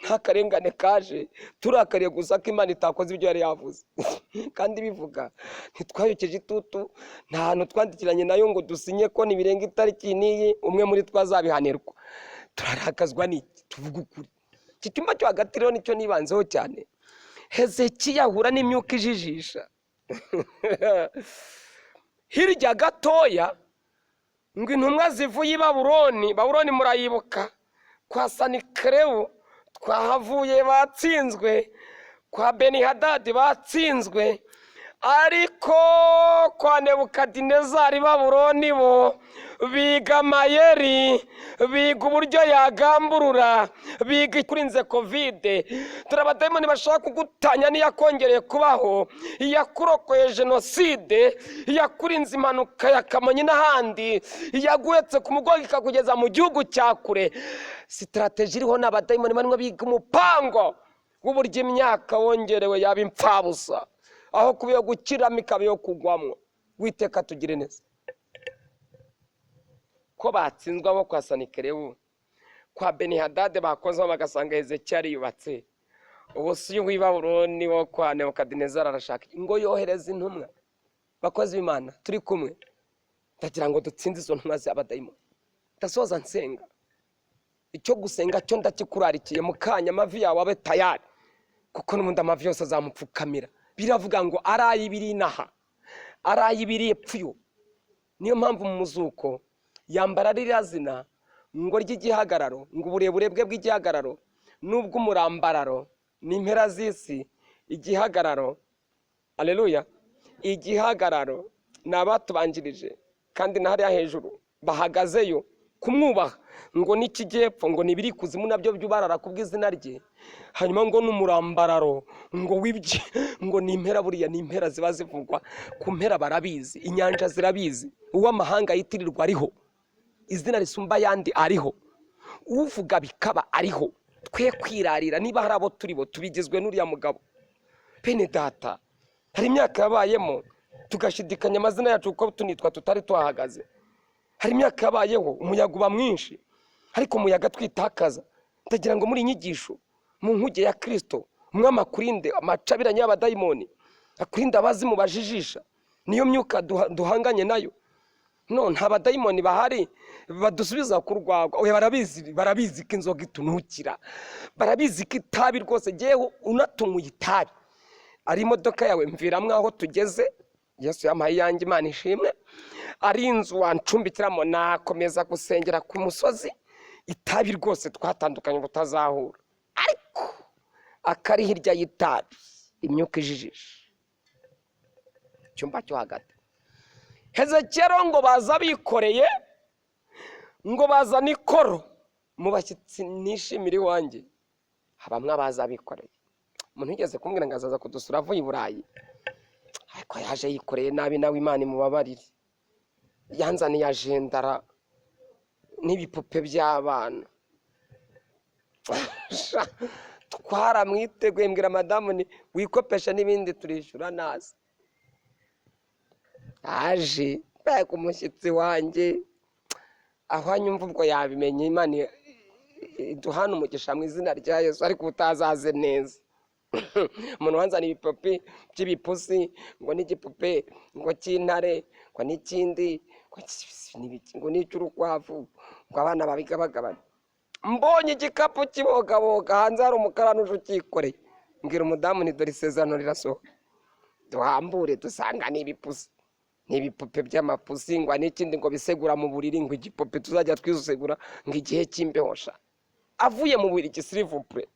Nta karengane kaje, turakariye gusa ko Imana itakoze ibyo yari yavuze. Kandi bivuga ntitwayokeje itutu, nta hantu twandikiranye nayo ngo dusinye ko nibirenga itariki n'iyi umwe muri twe azabihanirwa. Turarakazwa n'iki? Tuvuga ukuri. Iki cyumba cyo hagati rero nicyo nibanzeho cyane. Hezekiya ahura n'imyuka ijijisha. Hirya gatoya ngo intumwa zivuye i Babuloni, Babuloni murayibuka, kwa Sanikerebu twahavuye batsinzwe, kwa Benihadadi batsinzwe, ariko kwa Nebukadinezari Babuloni bo biga amayeri, biga uburyo yagamburura, biga ikurinze kovide. Dore abadayimoni bashaka kugutanya n'iyakongereye kubaho, iyakurokoye jenoside, iyakurinze impanuka ya Kamonyi n'ahandi, iyaguhetse ku mugongo ikakugeza mu gihugu cya kure. Sitarateji iriho ni abadayimoni barimo biga umupango w'uburyo imyaka wongerewe yaba impfabusa, aho kuba iyo gukiramo ikaba iyo kugwamo. Witeka tugire neza. Ko batsinzwe abo kwa Sanikerebu, kwa Benihadade bakozeho bagasanga Hezekiya yariyubatse, ubu si uw'i Babuloni wo kwa Nebukadinezari arashaka ngo yohereze intumwa. Bakozi b'Imana turi kumwe, ndagira ngo dutsinde izo ntumwa z'abadayimoni. Ndasoza nsenga. Icyo gusenga cyo ndakikurarikiye mu kanya, amavi yawe abe tayari, kuko n'ubundi amavi yose azamupfukamira. Biravuga ngo araye ibiri inaha, araye ibiri epfuyo. Niyo mpamvu mu muzuko yambara ririya zina ngo ry'igihagararo, ngo uburebure bwe bw'igihagararo n'ubw'umurambararo n'impera z'isi. Igihagararo, aleluya, igihagararo ni abatubanjirije, kandi na hariya hejuru bahagazeyo kumwubaha, ngo n'ikijyepfo ngo ni ibiri kuzimu nabyo byubarara kubw'izina rye. Hanyuma ngo n'umurambararo ngo wibye, ngo ni impera, buriya ni impera ziba zivugwa ku mpera, barabizi, inyanja zirabizi, uw'amahanga yitirirwa ariho, izina risumba ayandi ariho, uvuga bikaba ariho. Twe kwirarira niba hari abo turi bo tubigizwe n'uriya mugabo. Bene data, hari imyaka yabayemo tugashidikanya amazina yacu kuko tunitwa tutari tuhahagaze. Hari imyaka yabayeho umuyaga uba mwinshi, ariko umuyaga twitakaza. Ndagira ngo muri inyigisho mu nkuge ya Kristo, umwami akurinde amacabiranya y'abadayimoni, akurinde abazimu bajijisha, niyo myuka duhanganye nayo. No nta badayimoni bahari badusubiza ku rwagwa. Oya, barabizi, barabizi ko inzoga itunukira, barabizi ko itabi rwose, jyewe unatumuye itabi ari imodoka yawe mviramwo aho tugeze. Yesu yampaye iyanjye, Imana ishimwe. Ari inzu wancumbikiramo, nakomeza gusengera ku musozi. Itabi rwose twatandukanye ubutazahura, ariko akari hirya y'itabi imyuka ijijisha. Icyumba cyo hagati, Hezekiya rero ngo baza bikoreye, ngo bazana ikoro mu bashyitsi nishimira iwanjye, habamwe abaza bikoreye. Umuntu yigeze kumbwira ngo azaza kudusura avuye i Burayi, ariko yaje yikoreye nabi, nawe Imana imubabarire. Yanzaniye ajendara n'ibipupe by'abana. Twaramwiteguye, mbwira madamu ni wikopesha n'ibindi turishyura naza. Aje mbega umushyitsi wanjye, aho anyumva ubwo yabimenye. Imana iduhane umugisha mu izina rya Yesu, ariko utazaze neza. Umuntu wanzaniye ibipupe by'ibipusi, ngo n'igipupe ngo cy'intare, ngo n'ikindi ngo n'icy'urukwavu, ngo abana babigabagabane. Mbonye igikapu kibogaboga hanze, hari umukarani uje ucyikoreye, mbwira umudamu ni dore isezerano rirasohoka. Duhambure dusanga ni ibipusi, ni ibipupe by'amapusi, ngo n'ikindi ngo bisegura mu buriri, ngo igipupe tuzajya twisegura ngo igihe cy'imbeho sha. Avuye mu buriri, s'il vous plaît.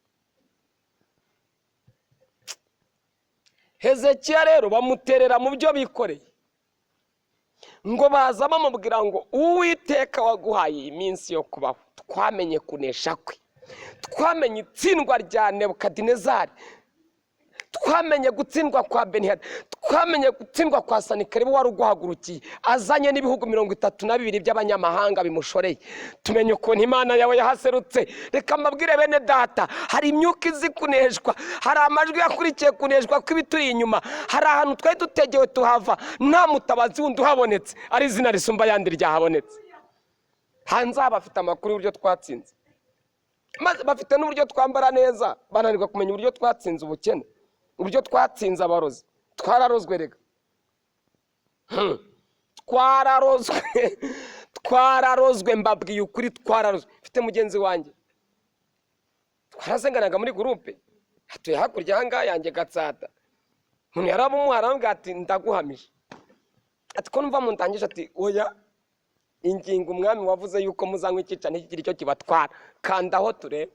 Hezekiya rero bamuterera mu byo bikoreye, ngo baza bamubwira ngo Uwiteka waguhaye iyi minsi yo kubaho, twamenye kunesha kwe, twamenye itsindwa rya Nebukadinezari, twamenye gutsindwa kwa Benihadadi, twamenye gutsindwa kwa Sanikeribu wari uguhagurukiye azanye n'ibihugu 32 by'abanyamahanga bimushoreye. Tumenye ukuntu Imana yawe yahaserutse. Reka mbabwire bene data, hari imyuka izi kuneshwa, hari amajwi yakurikiye kuneshwa kw'ibituri inyuma, hari ahantu twari dutegewe tuhava nta mutabazi wundi uhabonetse, ari izina risumba ayandi ryahabonetse. Hanze aha bafite amakuru y'uburyo twatsinze, maze bafite n'uburyo twambara neza, bananirwa kumenya uburyo twatsinze ubukene, uburyo twatsinze abarozi. Twararozwe rega, twararozwe, twararozwe, mbabwiye ukuri, twararozwe. Mfite mugenzi wanjye twarasenganaga muri groupe, atuye hakurya aha ngaha yanjye Gatsata. Umuntu yarabumuha aramubwira ati ndaguhamije, ati ko numva muntangije, ati oya, ingingo umwami wavuze yuko muzanywa ikica ntikigire icyo kibatwara, kanda aho turebe.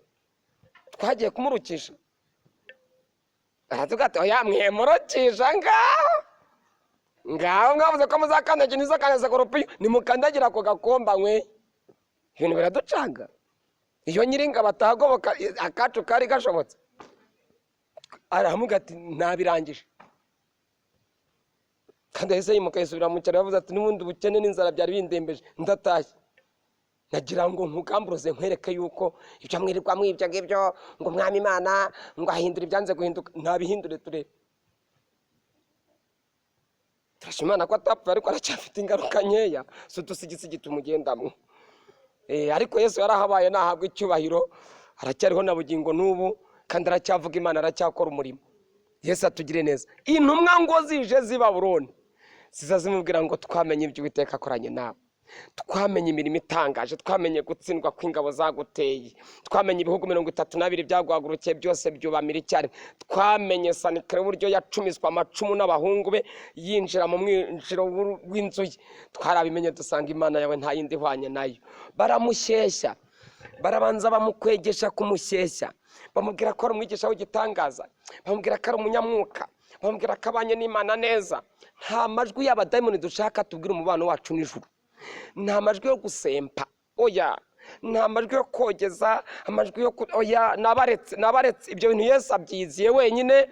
Twagiye kumurukisha, aravuga ati oya, mwemurukisha ngaho ngaho, mwavuze ko muzakandagira inzoka koropiyo, nimukandagira ako gakomba nkwe. Ibintu biraducanga. Iyo nyiringabo atahagoboka akacu kari gashobotse. Aramuga ati nabirangije, kandi yahise yimuka yisubira mu cyaro. Yavuze ati n'ubundi ubukene n'inzara byari bindembeje, ndatashye, nagira ngo nkugamburuze nkwereke yuko ibyo mwirirwa mwibyo ngibyo ngo umwami Imana ngo ahindure ibyanze guhinduka, ntabihindure turebe. Turashima Imana ko atapfuye, ariko aracyafite ingaruka nkeya si udusigisigi tumugendamo. Ariko Yesu yarahabaye, nahabwa icyubahiro, aracyariho na bugingo n'ubu, kandi aracyavuga Imana, aracyakora umurimo. Yesu atugire neza. Intumwa ngo zije z'i Babuloni ziza zimubwira ngo twamenye ibyo Uwiteka akoranye nawe, twamenye imirimo itangaje, twamenye gutsindwa kw'ingabo zaguteye, twamenye ibihugu 32 byaguhagurukiye byose byubamira icyarimwe, twamenye Sanikeribu uburyo yacumiswe amacumu n'abahungu be yinjira mu mwinjiro w'inzu ye, twarabimenye dusanga Imana yawe nta yindi ihwanye nayo. Baramushyeshya, barabanza bamukwegesha kumushyeshya, bamubwira ko ari umwigisha w'igitangaza, bamubwira ko ari umunyamwuka, bamubwira ko abanye n'Imana neza. Nta majwi y'abadayimoni dushaka tubwire umubano wacu n'ijuru, nta majwi yo gusempa, oya, nta majwi yo kogeza, amajwi yo oya, nabaretse, nabaretse. Ibyo bintu Yesu abyiziye wenyine,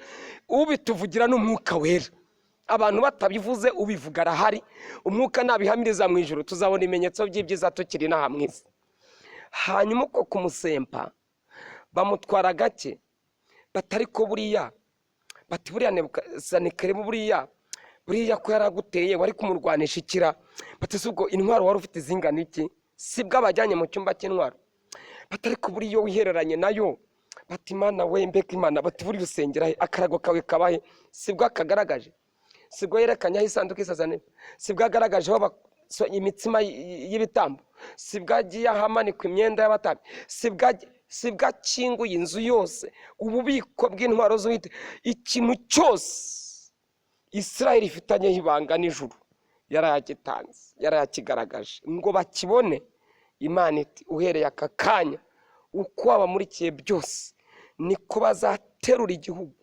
ubituvugira n'umwuka wera. Abantu batabivuze ubivuga arahari, umwuka nabihamiriza mu ijuru tuzabona ibimenyetso by'ibyiza tukiri n'aha mu isi. Hanyuma uko kumusempa bamutwara gake, batari ko buriya, bati buriya Sanikeribu buriya, buriya ko yaraguteye wari kumurwanisha ikira, bati si ubwo intwaro wari ufite zingana iki? Si bwo abajyanye mu cyumba cy'intwaro, batari ko buriya iyo wihereranye nayo, bati Imana we, mbega Imana, bati buriya usengera he, akarago kawe kabahe? Si bwo akagaragaje, si bwo yerekanye aho isanduku y'isezerano, si bwo agaragaje aho imitsima y'ibitambo, si bwo agiye ahamanikwa imyenda y'abatambyi, si bwo akinguye inzu yose, ububiko bw'intwaro z'Uwiteka, ikintu cyose Israheli ifitanye ibanga n'ijuru yarayagitanze, yarayakigaragaje ngo bakibone. Imana iti uhereye aka kanya uko wabamurikiye byose niko bazaterura igihugu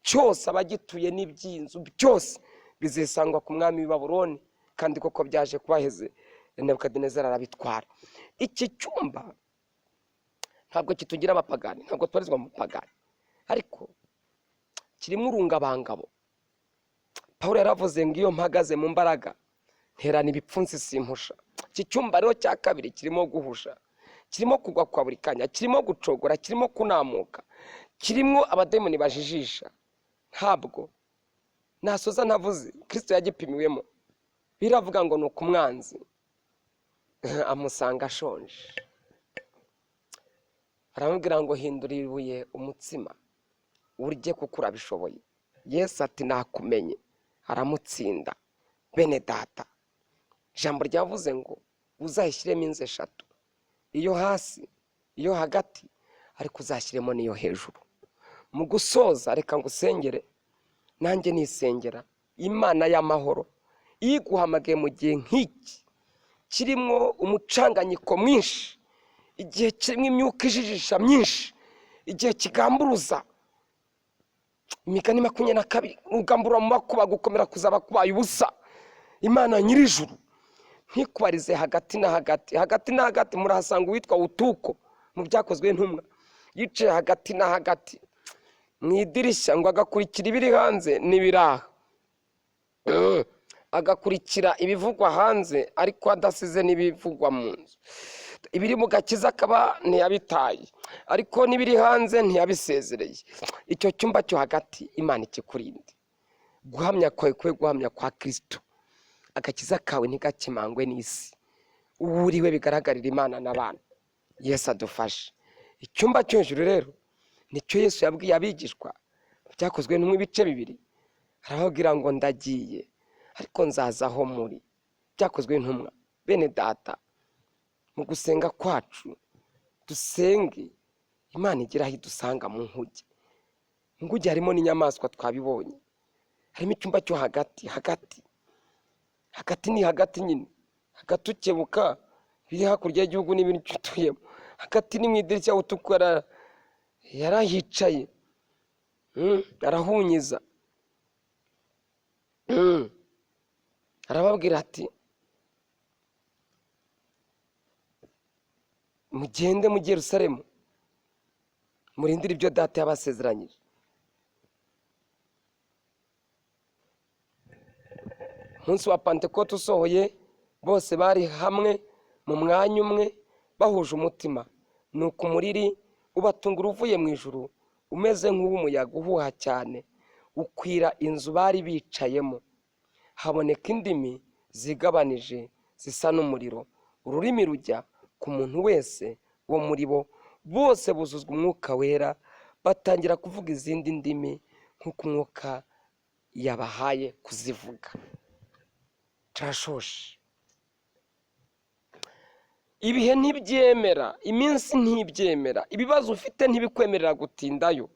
cyose, abagituye n'iby'inzu byose bizisangwa ku mwami w'i Babuloni. Kandi koko byaje kubaheze, Nebukadinezari arabitwara. Iki cyumba ntabwo kitugira abapagani, ntabwo tubarizwa mu bapagani, ariko kirimo urungabangabo. Pawulo yaravuze ngo iyo mpagaze mu mbaraga nterana ibipfunsi simpusha. Iki cyumba rero cya kabiri kirimo guhusha, kirimo kugwa kwa buri kanya, kirimo gucogora, kirimo kunamuka, kirimo abademoni bajijisha. Ntabwo nasoza ntavuze Kristo yagipimiwemo. Biravuga ngo ni ukumwanzi amusanga ashonje, aramubwira ngo hindura ibuye umutsima urye kuko urabishoboye. Yesu ati nakumenye, aramutsinda. Bene data, ijambo ryavuze ngo uzayishyiremo inzu eshatu, iyo hasi, iyo hagati, ariko uzashyiremo n'iyo hejuru. Mu gusoza reka ngusengere, Nanjye nisengera Imana y'amahoro iguhamagaye mu gihe nk'iki kirimo umucanganyiko mwinshi, igihe kirimo imyuka ijijisha myinshi, igihe kigamburuza. Imigani 22, ugambura mu makuba gukomera kuzaba kubaye ubusa. Imana nyir'ijuru ntikubarize hagati na hagati. Hagati na hagati murahasanga uwitwa Utuko mu Byakozwe Ntumwa, yicaye hagati na hagati mu idirishya ngo agakurikira ibiri hanze n'ibiraha, agakurikira ibivugwa hanze ariko adasize n'ibivugwa mu nzu. Ibiri mu gakiza akaba ntiyabitaye, ariko n'ibiri hanze ntiyabisezereye. Icyo cyumba cyo hagati Imana ikikurinde. Guhamya kwawe kube guhamya kwa Kirisito. Agakiza kawe ntigakemangwe n'isi, uwo uriwe bigaragarira Imana n'abantu. Yesu adufashe. Icyumba cyo hejuru rero nicyo Yesu yabwiye abigishwa, Byakozwe nk'ibice 2, arababwira ngo ndagiye ariko nzaza aho muri. Byakozwe Ntumwa. Bene data, mu gusenga kwacu dusenge Imana igira aho idusanga mu nkuge. Mu nkuge harimo n'inyamaswa twabibonye, harimo icyumba cyo hagati. Hagati hagati ni hagati nyine, hagati ukebuka biri hakurya y'igihugu n'ibindi utuyemo. Hagati ni mu idirishya utukura, yarahicaye arahunyiza, arababwira ati mugende mu Yerusalemu murindire ibyo data yabasezeranyije. Umunsi wa Pantekote usohoye, bose bari hamwe mu mwanya umwe bahuje umutima. Nuko umuriri ubatungura uvuye mu ijuru umeze nk'uw'umuyaga uhuha cyane, ukwira inzu bari bicayemo. Haboneka indimi zigabanije zisa n'umuriro, ururimi rujya ku muntu wese wo muri bo. Bose buzuzwa Umwuka Wera, batangira kuvuga izindi ndimi nk'uko Umwuka yabahaye kuzivuga. Turashoshe. Ibihe ntibyemera, iminsi ntibyemera, ibibazo ufite ntibikwemerera gutindayo,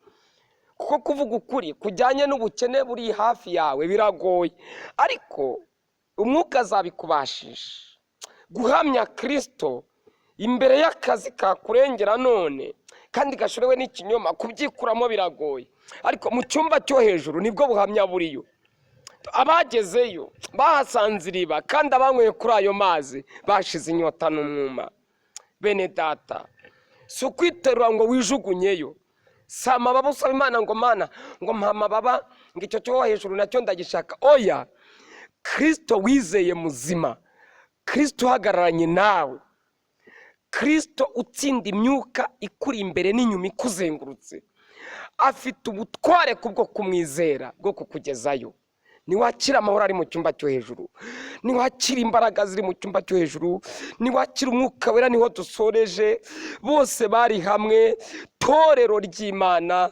kuko kuvuga ukuri kujyanye n'ubukene buri hafi yawe biragoye, ariko Umwuka azabikubashisha. Guhamya Kristo imbere y'akazi kakurengera none kandi gashorewe n'ikinyoma, kubyikuramo biragoye, ariko mu cyumba cyo hejuru nibwo buhamya buriyo. Abagezeyo bahasanze iriba, kandi abanyweye kuri ayo mazi bashize inyota n'umwuma. Bene data, si ukwiterura ngo wijugunyeyo, si amababa usaba Imana ngo Mana ngo mpa amababa ngo icyo cyo hejuru nacyo ndagishaka. Oya, Kristo wizeye muzima, Kristo uhagararanye nawe, Kristo utsinda imyuka ikuri imbere n'inyuma ikuzengurutse, afite ubutware kubwo kumwizera bwo kukugezayo. Niwakira amahoro ari mu cyumba cyo hejuru, niwakira imbaraga ziri mu cyumba cyo hejuru, niwakira Umwuka Wera, niho dusoreje. Bose bari hamwe, torero ry'Imana,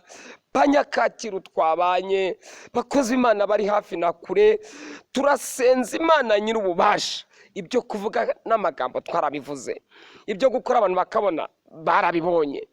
banyakacyiru twabanye, bakozi Imana bari hafi na kure, turasenza Imana nyir'ububasha. Ibyo kuvuga n'amagambo twarabivuze, ibyo gukora abantu bakabona barabibonye.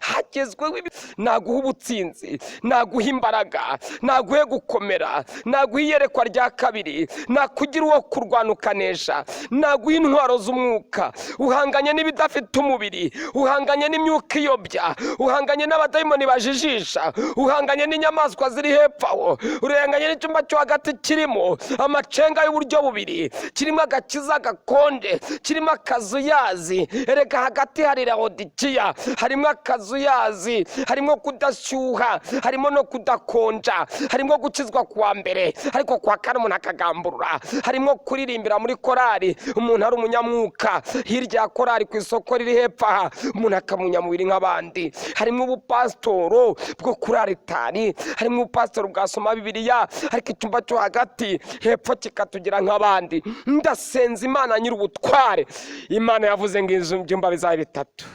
Hagezweho naguha ubutsinzi, naguha imbaraga, naguhe gukomera, naguha iyerekwa rya kabiri, nakugira uwo kurwana ukanesha, naguha intwaro z'umwuka. Uhanganye n'ibidafite umubiri, uhanganye n'imyuka iyobya, uhanganye n'abadayimoni bajijisha, uhanganye n'inyamaswa ziri hepfo aho, urenganye n'icyumba cyo hagati kirimo amacenga y'uburyo bubiri, kirimo agakiza gakonje, kirimo akazuyazi. Erega hagati hari Laodikiya, harimo akazuyazi, harimo kudashyuha, harimo no kudakonja, harimo gukizwa kuwa mbere ariko kuwa kane umuntu akagamburura, harimo kuririmbira muri korari umuntu ari umunyamwuka, hirya ya korari ku isoko riri hepfo aha umuntu akaba umunyamubiri nk'abandi, harimo ubupasitoro bwo kuri aritari, harimo ubupasitoro bwasoma Bibiliya ariko icyumba cyo hagati hepfo kikatugira nk'abandi. Ndasenza Imana nyir'ubutware. Imana yavuze ngo inzu ibyumba bizaba bitatu.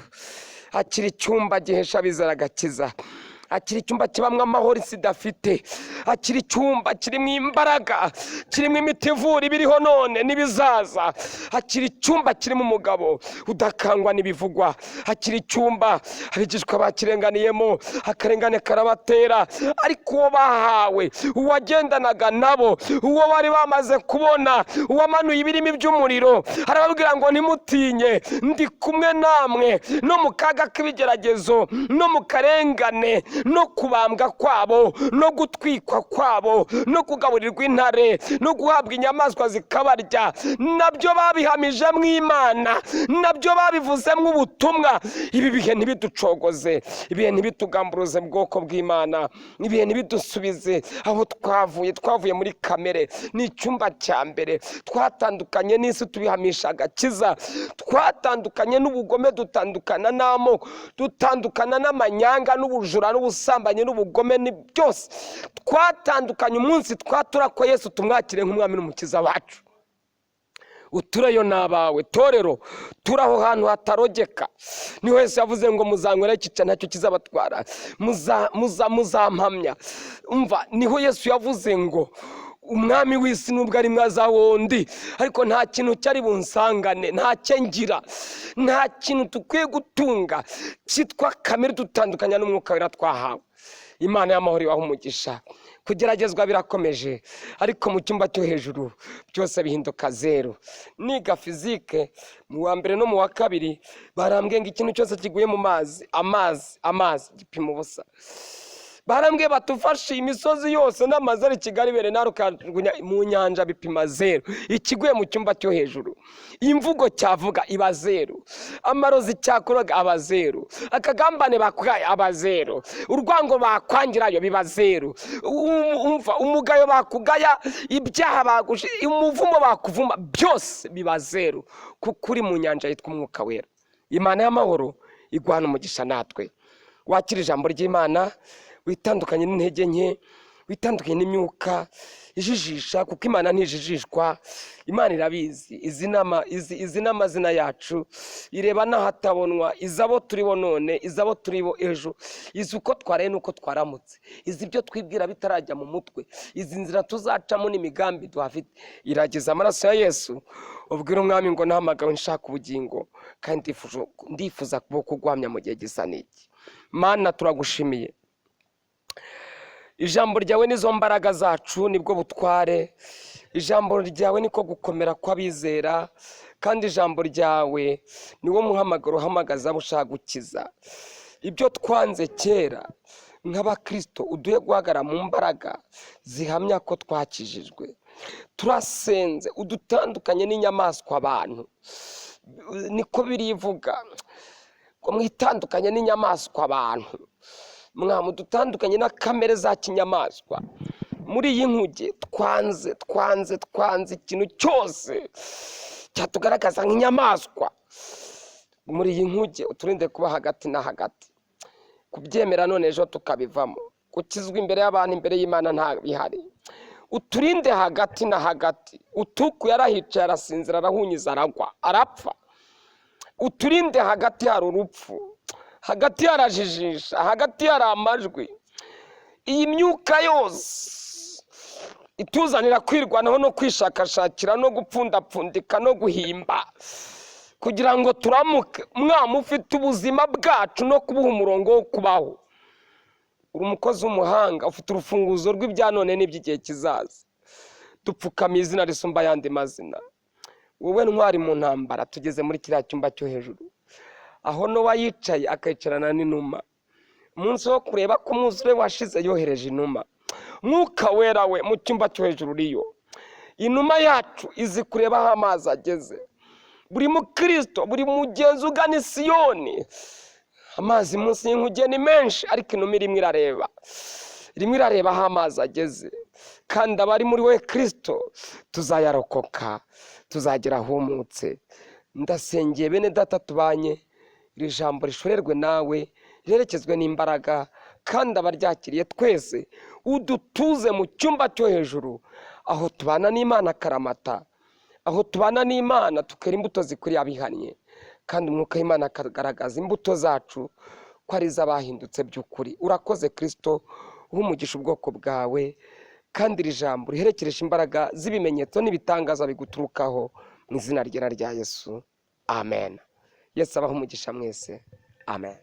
Akira icyumba gihesha abizera agakiza, Akira icyumba kibamo amahoro isi idafite. Akira icyumba kirimo imbaraga, kirimo imiti ivura ibiriho none n'ibizaza. Akira icyumba kirimo umugabo udakangwa n'ibivugwa. Akira icyumba abigishwa bakirenganiyemo, akarengane karabatera, ariko uwo bahawe, uwagendanaga nabo, uwo bari bamaze kubona, uwamanuye ibirimi by'umuriro, arababwira ngo ntimutinye, ndi kumwe namwe no mu kaga k'ibigeragezo, no mu karengane, no kubambwa kwabo, no gutwikwa kwabo, no kugaburirwa intare, no guhabwa inyamaswa zikabarya. Nabyo babihamije mu Imana, nabyo babivuzemo ubutumwa. Ibi bihe ntibiducogoze, ibihe ntibitugamburuze bwoko bw'Imana, ibihe ntibidusubize aho twavuye. Twavuye muri kamere, ni icyumba cya mbere. Twatandukanye n'isi tubihamisha agakiza, twatandukanye n'ubugome, dutandukana n'amoko, dutandukana n'amanyanga n'ubujura n'ubusambanyi n'ubugome ni byose. Twatandukanye umunsi twatura ko Yesu tumwakire nk'umwami n'umukiza wacu. Utureyo n'abawe torero, turi aho hantu hatarogeka. Niho Yesu yavuze ngo muzanywera ikica ntacyo kizabatwara, muzampamya. Umva, niho Yesu yavuze ngo umwami w'isi nubwo ari mwaza wundi, ariko nta kintu cyari bunsangane, nta cyo ngira, nta kintu dukwiye gutunga cyitwa kamere dutandukanya n'umwuka wera twahawe. Imana y'amahoro ibahe umugisha. Kugeragezwa birakomeje, ariko mu cyumba cyo hejuru byose bihinduka zeru. Niga fizike mu wa mbere no mu wa kabiri, barambwiye ngo ikintu cyose kiguye mu mazi, amazi, amazi gipima ubusa. Barambwiye batufashe imisozi yose n'amazu ari Kigali Bernard ukajugunya mu nyanja bipima zeru. Ikiguye mu cyumba cyo hejuru, imvugo cyavuga iba zeru, amarozi cyakoraga aba zeru, akagambane bakugaye aba zeru, urwango bakwangirayo biba zeru, umva umugayo bakugaya, ibyaha bagushe, umuvumo bakuvuma, byose biba zeru, kuko uri mu nyanja yitwa umwuka wera. Imana y'amahoro iguhana umugisha natwe. Wakira ijambo ry'Imana, witandukanye n'intege nke, witandukanye n'imyuka ijijisha, kuko Imana ntijijishwa. Imana irabizi, izi n'amazina yacu, ireba n'ahatabonwa, izi abo turibo none, izi abo turibo ejo, izi uko twaraye n'uko twaramutse, izi ibyo twibwira bitarajya mu mutwe, izi nzira tuzacamo n'imigambi duhafite. Iragiza amaraso ya Yesu, ubwira umwami ngo nahamagawe nshaka ubugingo, kandi ndifuza kuguhamya mu gihe gisa n'iki. Mana, turagushimiye. Ijambo ryawe nizo mbaraga zacu, nibwo butware. Ijambo ryawe niko gukomera kw'abizera, kandi ijambo ryawe niwo muhamagaro uhamagaza abo ushaka gukiza. Ibyo twanze kera nk'abakristo, uduhe guhagarara mu mbaraga zihamya ko twakijijwe. Turasenze udutandukanye n'inyamaswa abantu, niko birivuga ngo mwitandukanye n'inyamaswa abantu. Mwamu dutandukanye na kamere za kinyamaswa. Muri iyi nkuge twanze, twanze, twanze ikintu cyose cyatugaragaza nk'inyamaswa. Muri iyi nkuge uturinde kuba hagati na hagati, kubyemera none ejo tukabivamo, gukizwa imbere y'abantu imbere y'Imana nta bihari. Uturinde hagati na hagati. Utuku yarahicaye arasinzira, arahunyiza, aragwa, arapfa. Uturinde hagati hari urupfu, hagati harajijisha, hagati hari amajwi. Iyi myuka yose ituzanira kwirwanaho no kwishakashakira no gupfundapfundika no guhimba kugira ngo turamuke. Mwami ufite ubuzima bwacu no kubuha umurongo wo kubaho. Uri umukozi w'umuhanga, ufite urufunguzo rw'ibya none n'iby'igihe kizaza. Dupfukamiye izina risumba ayandi mazina. Wowe ntwari mu ntambara, tugeze muri kiriya cyumba cyo hejuru aho Nowa yicaye akayicarana n'inuma. Umunsi wo kureba ko umwuzure washize yohereje inuma. Mwuka wera we mu cyumba cyo hejuru uriyo. Inuma yacu izi kureba aho amazi ageze. Buri mukristo, buri mugenzi ugana Isiyoni, amazi munsi y'inkuge ni menshi, ariko inuma irimo irareba, irimo irareba aho amazi ageze. Kandi abari muri we Kristo tuzayarokoka, tuzagera ahumutse. Ndasengeye bene data tubanye, iri jambo rishorerwe nawe, riherekezwe n'imbaraga, kandi abaryakiriye twese udutuze mu cyumba cyo hejuru, aho tubana n'Imana akaramata, aho tubana n'Imana tukera imbuto zikwiriye abihannye, kandi umwuka w'Imana akagaragaza imbuto zacu ko ari iz'abahindutse by'ukuri. Urakoze Kirisito, uha umugisha ubwoko bwawe, kandi iri jambo riherekeresha imbaraga z'ibimenyetso n'ibitangaza biguturukaho, mu izina ryera rya Yesu, amen. Yesu abahe umugisha mwese, amen.